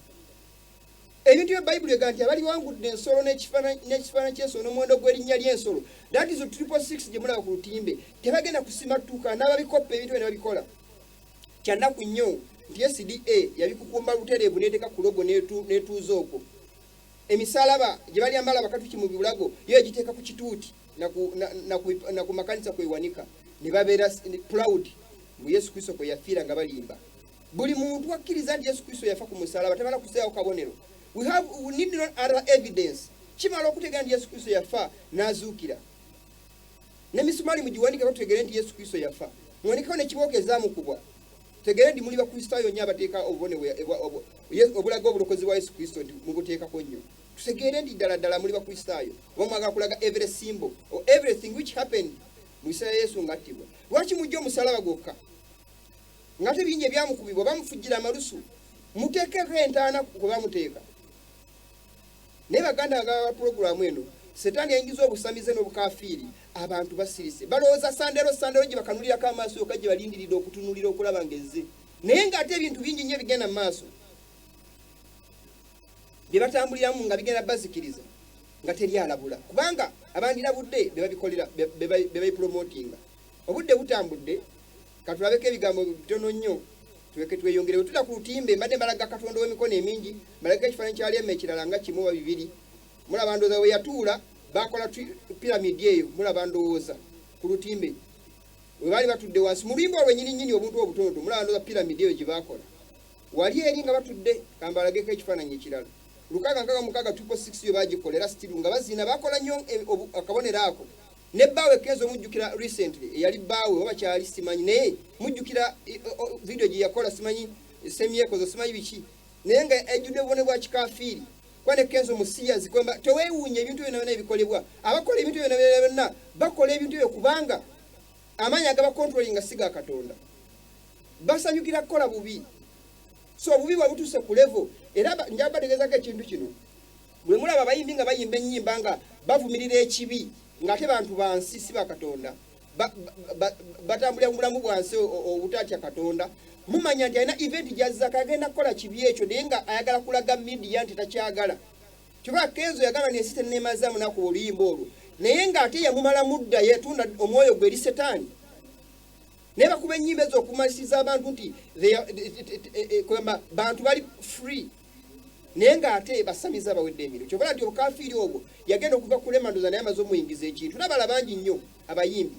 ebintu bya Bayibuli ega nti abaliwangudde ensolo n'ekifaananyi ky'ensolo n'omuwendo gw'erinnya ly'ensolo, that is 666 gye mulaba ku lutimbe, tebagenda kusimattuka n'ababikoppa ebintu byo ne babikola. Kyannaku nnyo nti SDA yabikukumba butereevu n'eteeka ku logo n'etuuza okwo. Emisalaba gye balyambala abakatuki mu bulago, yo egiteeka ku kituuti na ku makanisa kwewanika ne babeera proud ngu Yesu Kristo kwe yafiira, nga balimba. Buli muntu akkiriza nti Yesu Kristo yafa ku musalaba tamala kuseewo kabonero. We need not other evidence. Kimala okutegeera nti Yesu Kristo yafa n'azuukira. N'emisumaali mugiwanikeko tutegere nti Yesu Kristo yafa. Muwanikeko n'ekibooko ezaamukubwa, tegere nti muli Bakristaayo nnyo abateeka obubone obulaga obulokozi bwa Yesu Kristo, nti mubuteekako nnyo, tutegeere nti ddala ddala muli Bakristaayo. Oba mwagala kulaga every symbol or everything which happened mu biseera Yesu ng'attibwa? Lwaki mujja omusalaba gwokka ng'ate bingi ebyamukubibwa? Bamufujjira amalusu, muteekeko entaana kwe bamuteeka. Naye baganda nga puroguramu eno, Setaani yayingiza obusamize n'obukafiiri. Abantu basirise, balowooza sandero sandero gye bakanulirako amaaso yokka gye balindiridde okutunulira okulaba ng'ezze, naye ng'ate ebintu bingi nnyo ebigenda mu maaso bye batambuliramu nga bigenda bazikiriza, nga teri alabula, kubanga abandirabudde be babikolera, be babipromotinga. Obudde butambudde, katulabeko ebigambo bitono nnyo tuleke tweyongere. Bwe tuda ku lutimbe, mbadde mbalaga Katonda ow'emikono emingi, mbalagako ekifaananyi kya Rema ekirala nga kimu oba bibiri. Mulaba ndowooza we yatuula bakola piramidi eyo. Mulaba ndowooza ku lutimbe we baali batudde wansi mu luyimba olwo nyini nyini, obuntu obutonotono. Mulaba ndowooza piramidi eyo gye baakola wali eri nga batudde. Kambalageko ekifaananyi ekirala, 666, 666 yo bagikola era still nga bazina, bakola nnyo akabonero ako. Ne bbaawe Kenzo, mujjukira recently eyali bbaawe oba kyali simanyi, naye mujjukira video gye yakola, simanyi semyekozo, simanyi biki, naye nga ejjudde obubone bwa kikafiiri. Kuba ne Kenzo musiyazi kwemba. Teweewuunya ebintu byonna byonna ebikolebwa. Abakola ebintu byonna byonna byonna bakola ebintu ebyo kubanga amaanyi agabacontrollinga si ga Katonda. Basanyukira kukola bubi. So obubi bwe butuuse ku level, era njaba bategeezako ekintu kino: bwe mulaba abayimbi nga bayimba ennyimba nga bavumirira ekibi, ng'ate bantu bansi, si bakatonda, batambulira mu bulamu bwansi obutatya Katonda, mumanya nti alina event gyazzaako, agenda kukola kibi ekyo, naye nga ayagala kulaga media nti takyagala. Kyova Kenzo yagamba nti ensi tenemazaamu nakuba oluyimba olwo, naye ng'ate yamumalamu dda, yatunda omwoyo gwe eri Setaani. Naye bakuba ennyimba ezo okumalisiza abantu nti kwegamba bantu bali free, naye ng'ate basamiza bawedde emirimu. Kyovala nti obukafiiri obwo yagenda okuva ku Rema, ndoza naye amaze omuyingiza ekintu. Nabala bangi nnyo abayimbi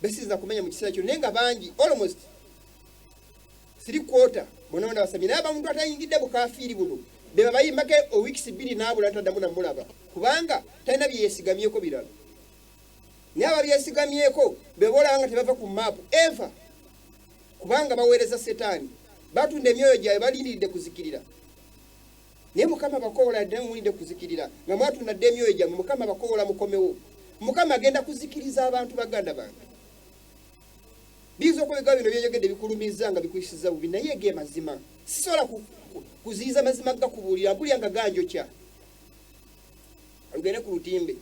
besiza kumenya mu kiseera kino, naye nga bangi, almost 3/4, bonna bonna basamye. Naye abamuntu atayingidde bukafiiri buno be babayimbako oweeks 2 n'abula, ntaddamu namulaba, kubanga talina byeyesigamyeko birala. Naye ababyesigamyeko be boolaba nga tebava ku maapu eva, kubanga baweereza Setaani, batunda emyoyo gyabwe, balindiridde kuzikirira. Naye Mukama bakoola dde, muwulidde kuzikirira nga mwatunda dde emyoyo gyammwe. Mukama bakoola mukomewo. Mukama agenda kuzikiriza abantu. Baganda bange, biyinza okuba ebigambo bino byenjogedde bikulumiza nga bikuyisiza bubi, naye ge mazima. Sisobola kuziyiza mazima gakubuulira, mpulira nga ganjokya. Lugende ku lutimbe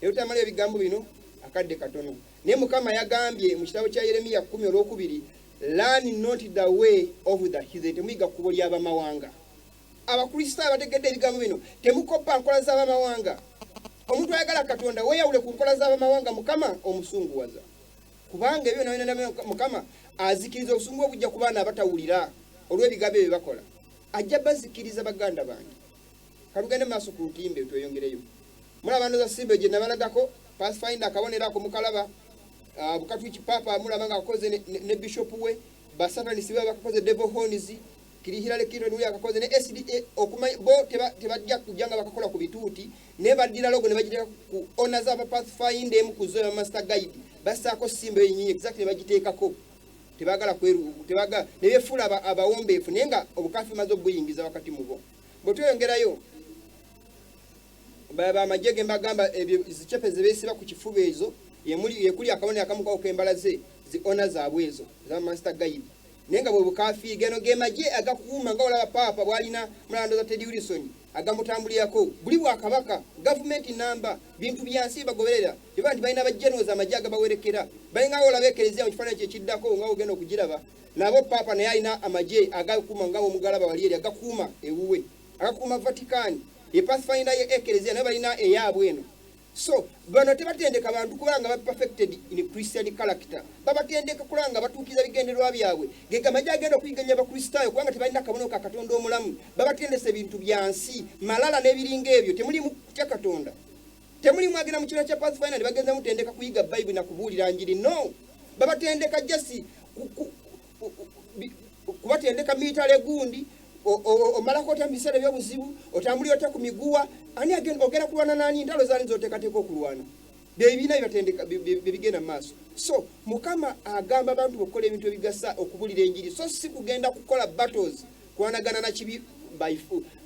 era otamala ebigambo bino akadde katono. Naye Mukama yagambye mu kitabo kya Yeremiya 10 olwokubiri, "Learn not the way of the heathen." Temuyiga kkubo ly'abamawanga. Abakristaayo bategedde ebigambo bino, temukoppa nkola z'abamawanga. Omuntu ayagala Katonda, weeyawule ku nkola z'abamawanga. Mukama omusunguwaza, kubanga ebyo byonna byonna Mukama azikiriza. Obusungu obujja ku baana abatawulira olw'ebigambo ebyo bakola, ajja bazikiriza. Baganda bange, kalugende maaso ku lutimbe tweyongereyo. Mulaba ndoza symbol gye nabalagako, Pathfinder, akabonero ako mukalaba, bukatwiki papa mulaba nga akoze ne bishop we, basatanisi be bakakoze, devil horns, kiri Hillary Clinton uli akakoze ne SDA. Okumanya bo tebajja kujja nga bakakola ku bituuti, naye baddira logo ne bagiteeka ku owners aba Pathfinder, emu ku zo ya master guide, bassaako symbol yennyini exactly, ne bagiteekako. Tebagala kweru, tebagala ne befuula abawombeefu, naye nga obukafi maze obuyingiza wakati mu bo. Bwe tweyongerayo, bamagye ge mbagamba, ebyo zicepe ze beesiba ku kifuba ezo, yekuli akabonero akamu kawo k'embalaze zi ona zaabwe ezo za master guide, naye nga bwe bukafiiri. Gano ge magye agakuuma, nga olaba paapa bw'alina mulando za Teddy Wilson agamutambulirako, buli bwakabaka, gavumenti namba, bintu byansi bagoberera. Eba nti balina ba generals, amagye agabawerekera, balinga olaba ekereziya mu kifaananyi kyekiddako nga ogenda okugiraba. Nabo paapa naye alina amagye agakuuma, nga omugalaba wali eri agakuuma ewuwe, agakuuma Vatican, ye pathfinder ye ekereziya, naye balina eyaabwe eno. So bano tebatendeka bantu kuba nga ba perfected in Christian character, babatendeka kulaba nga batuukiriza bigendererwa byabwe. Ge gamagye agenda okuyiganya Abakristaayo, kubanga tebalina kabonero ka Katonda omulamu. Babatendesa ebintu bya nsi, malala n'ebiringa ebyo. Temulimu kutya Katonda, temulimu agenda mu kibiina kya Pathfinder ne bagenza mutendeka kuyiga Bayibuli na kubuulira njiri. No, babatendeka just kubatendeka military gundi. Omalako otya mu biseera ebyobuzibu? Otambulira otya ku miguwa? Ani ogenda kulwana nani? Ntalo zaani zoteekateeka okulwana? Byebibiina bibatendeka byebigenda mu maaso. So Mukama agamba abantu okukola ebintu ebigasa, okubulira enjiri, so si kugenda kukola battles, kulwanagana na kibi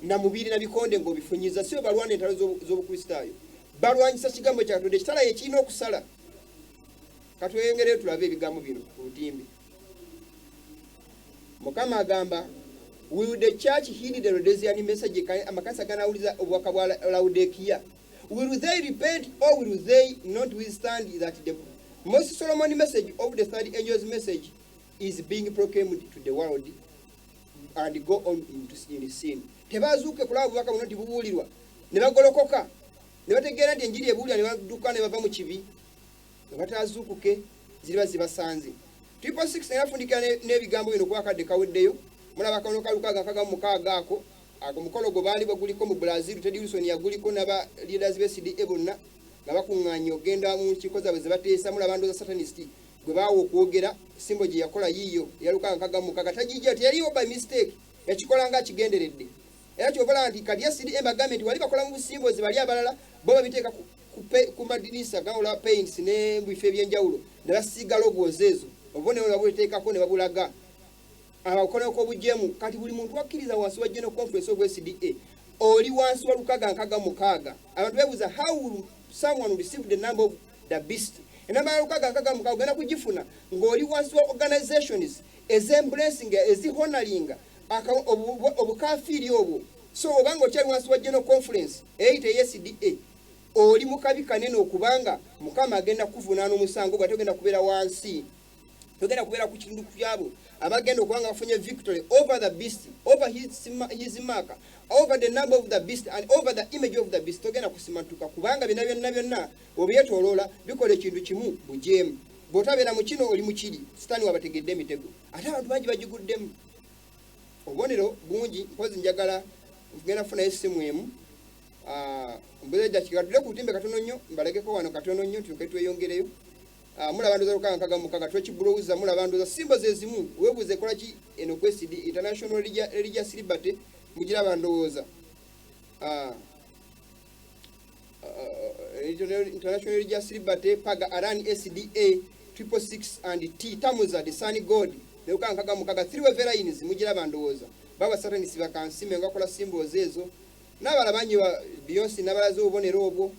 na mubiri na bikonde ng'obifunyiza. Si bwe balwana entalo z'Obukristaayo. Balwanyisa kigambo kya Katonda, ekitala yekirina okusala. Katweyongereyo tulabe ebigambo bino ku lutimbe. Mukama agamba, "Will the church heed the Laodicean message?" Amakanisa ganawuliza obubaka bwa Laodikiya? Will they repent or will they not withstand that the most solemn message of the third angel's message is being proclaimed to the world and go on in sin? Tebazuuke kulaba obubaka buno nti bubuulirwa ne bagolokoka ne bategeera nti enjiri ebuulira, ne badduka ne bava mu kibi? Ne batazuukuke, ziriba zibasanze. 666 naye afundikira n'ebigambo bino kuba akadde kaweddeyo. Mulaba akanono ka 666 ako, ago mukolo gwe baali baguliko mu Brazil. Ted Wilson yaguliko n'aba leaders be SDA bonna nga bakuŋŋaanye ogenda mu nkiiko zaabwe ze bateesa. Mulaba ndooza satanist gwe baawa okwogera, symbol gye yakola yiiyo eya 666. Tagijja, teyaliyo by mistake, yakikola nga akigenderedde. Era kyovala nti kati SDA bagambye nti wali bakola mu busimbozi, bali abalala bo babiteeka ku madirisa gawola paints ne bifo ebyenjawulo ne basiiga logos ezo, obubonero ne babuteekako ne babulaga abakoleko k'obujeemu. Kati buli muntu akkiriza wansi wa General Conference of SDA, oli wansi wa 666. Abantu beebuuza, how will someone receive the number of the beast? Enamba ya 666 ogenda kugifuna ng'oli wansi wa organizations ezembracinga, ezihonoringa obukafiiri obwo. So obanga okyali wansi wa General Conference eyita SDA, oli mu kabi kanene, okubanga Mukama agenda kuvunaana omusango gwa togenda kubeera wansi, togenda kubeera ku kitundu kyabo abagenda okuba nga bafunye victory over the beast, over his mark, over the number of the beast and over the image of the beast. Togenda kusimatuka, kubanga byonna byonna byonna obyetoloola bikola ekintu kimu, bujeemu. Bw'otabeera mu kino, oli mu kiri. Sitaani wabategedde emitego, ate abantu bangi bagiguddemu. Obubonero bungi. Mpozi njagala genda kufunayo essimu emu. Mbuze eddakiika, tudde ku butimbe katono nnyo, mbalageko wano katono nnyo tulyoke tweyongereyo. Mulaba ndoza 666 twekibulowoza. Mulaba ndoza symbol ze zimu. Weebuuza ekola ki eno kwesidi International Religious Liberty? Mugiraba ndowooza. International Religious Liberty Paga Aran SDA 666 and T Tamuza, the sun god, 666, three wave lines. Mugiraba ndowooza. Baba satanist bakansime nga bakola symbols ezo, n'abalala bangi ba Beyonce n'abalaze obubonero obwo.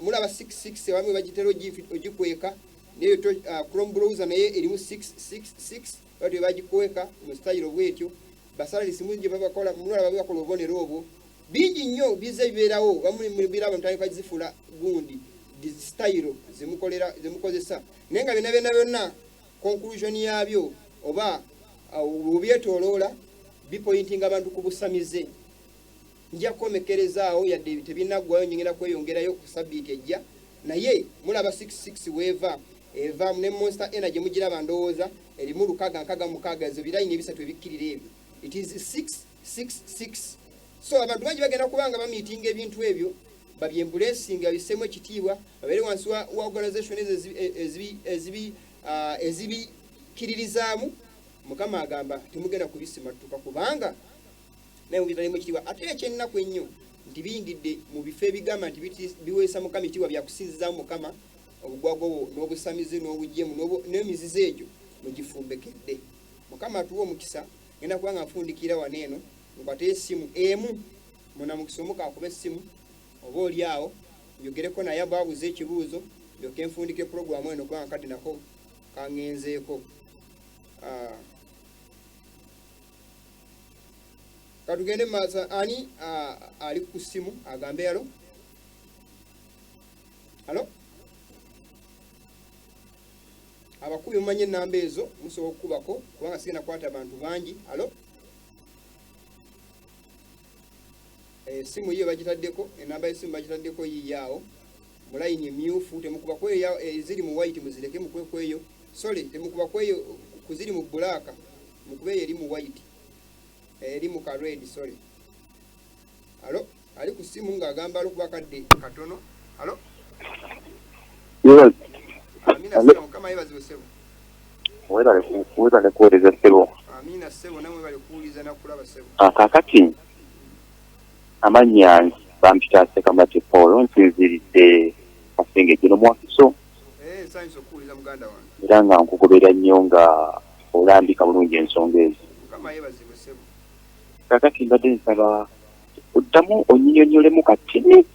Mulaba 66 abamu bagitera ogikweka naye Chrome browser naye erimu 666, batyo bagikweka mu style bwetyo. Basalanisi mungi babakola, mulaba bakola obubonero obwo bingi nnyo, bize bibeerawo. Bamubirabo mutandika zifuula gundi style zemukolera, zemukozesa, naye nga byonna byonna byonna conclusion yaabyo oba obyetoloola bipointinga abantu ku busamize. Nja kukomekerezaawo, yadde tebinaggwayo, nyingenda kweyongerayo ku sabbiiti ejja. Naye mulaba 66 weeva eva ne Monster Energy. Mugiraba ndowooza, erimu 666, ezo birayini ebisatu ebikkirira ebyo. It is 666. So abantu bangi bagenda kuba nga bamiitinga ebintu ebyo, babyembracinga, babisseemu ekitiibwa, babeere wansi wa organization ezo ezibikkiririzaamu. Mukama agamba temugenda kubisimattuka, kubanga naye mubitalimu ekitiibwa. Ate ekyennaku ennyo nti biyingidde mu bifo ebigamba nti biweesa Mukama ekitiibwa, byakusinzizaamu Mukama, obugwagwa obwo n'obusamize n'obujemu n'emizizo egyo. Mugifumbekedde. Mukama atuwa omukisa. Ngenda kuba nga nfundikira wano eno, nkwate essimu emu, munamukisa omu kakuba essimu oba oli awo njogereko naye bwabuuza ekibuuzo, ndyoke nfundike puroguramu eno, kubanga kadde nako kangenzeeko. Katugende mu maaso. Ani ali ku ssimu agambe hello? Hello, abakubi mumanye enamba ezo, musobola okukubako kubanga sigenda kukwata bantu bangi. Hello, esimu yiyo bagitaddeko, enamba y'essimu bagitaddeko yiyo awo mu layini emyufu. Temukuba kweyo, eziri mu white muzireke, mukube kweyo. Sorry, temukuba kweyo kuziri mu black, mukube eyo eri mu white, eri mu ka red, sorry. Hello, ali ku ssimu ng'agamba alo kuba kadde katono. Hello. Yes. Amina. Hello. Ssebo, Mukama yeebazibwe, ssebo. Webale kuweereza, ssebo. Amina, ssebo, namwe bali kuwuliza nakulaba, ssebo. Kaakati amannya bampita Sekamate Paul, nsinziridde Kasenge gino Mwakiso. Nsanyusa okuwuliza, muganda wange. Era nga nkugobera nnyo nga olambika bulungi ensonga ezo. Mukama yeebazibwe, ssebo. Kaakati mbadde nsaba oddamu onnyinyonnyolemu katini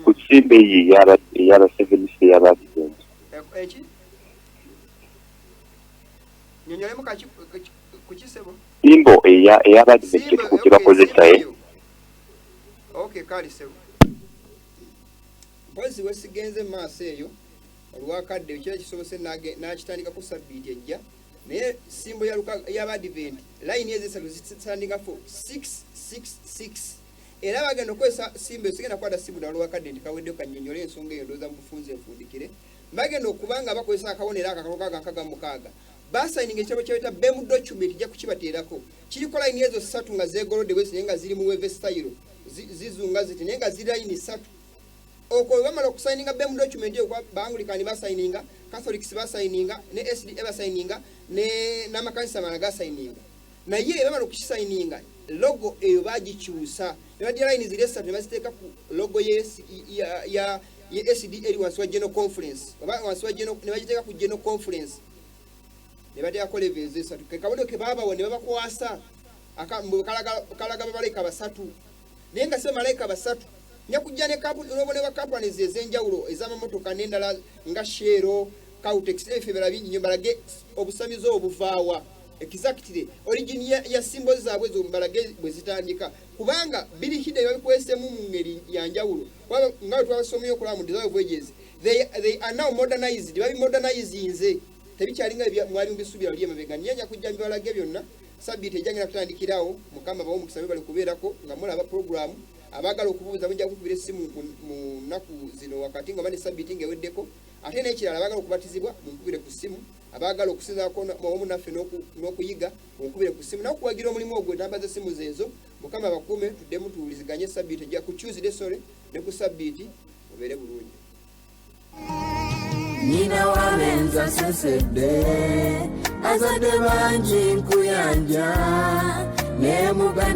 ku symbol eyo ey'aba Seventh ey'Abadvent. Eki nyonyolemu kaki ku kisebo? Symbol ey'Abadvent kye bakozesa. Okay, kale ssebo, mpozi wesigenze mu maaso eyo olwakadde kiba kisobose nakitandikako sabbiiti ejja. Naye symbol y'Abadvent, layini ezo esatu zitandika for 666, era bagenda okukozesa symbol. Sigenda kukwata simu ddala olwakadde nti kaweddeyo. Kannyonnyole ensonga eyo, ndowooza mu bufunze nfundikire. Bagenda okuba nga bakozesa akabonero ako akalukaaga nkaga mukaaga. Basayininga ekitabo kyebayita BEM document, ejja kukibateerako. Kiriko layini ezo ssatu nga zeegolodde bwezi, naye nga ziri mu wave style, zizunga ziti, naye nga ziri layini ssatu. Okwo bwe bamala okusayininga BEM document eyo, Baangulikani basayininga, Catholics basayininga, ne SDA basayininga, ne n'amakanisa amalala gasayininga. Naye bamala okukisayininga, logo eyo bagikyusa ne baddira layini ziri esatu ne baziteeka ku logo ye SDA eri wansi wa General Conference, oba wansi wa General, ne bagiteeka ku General Conference ne bateekako levels esatu, ke kabonero ke baabawa ne babakwasa mbu kalaga bamalayika basatu, naye nga si bamalayika basatu. Nja kujja ne n'obubonero bwa companies ez'enjawulo ez'amamotoka n'endala nga Shell, Caltex, ebifo ebirala bingi nnyo, mbalage obusamize obuvaawa, exactly origin ya symbols zaabwe ezo, mbalage bwe zitandika, kubanga biri hidden, babikwesemu mu ngeri ya njawulo. Nga bwe twabasomye okulaba mu Desire of Ages, they are now modernized, babimodernizinze, tebikyalinga mwali mubisuubira luli emabega. Naye nja kujja mbibalage byonna sabbiiti ejja. Ngenda kutandikirawo. Mukama bawe omukisa, bwe bali kubeerako nga mulaba puroguramu. Abaagala okubuuza mujja kukubira essimu mu nnaku zino wakati nga oba ne sabbiiti ng'eweddeko. Ate n'ekirala, abaagala okubatizibwa munkubire ku ssimu, abaagala okusinzaako wamu naffe n'okuyiga munkubire ku ssimu, nakuwagira omulimu ogwo, enamba z'essimu zeezo. Mukama bakuume, tuddemu tuwuliziganye sabbiiti ejja ku Tuesday, sorry, ne ku sabbiiti. Mubeere bulungi. Nyina wabenza asesedde, azadde bangi, nkuyanja ne muganda.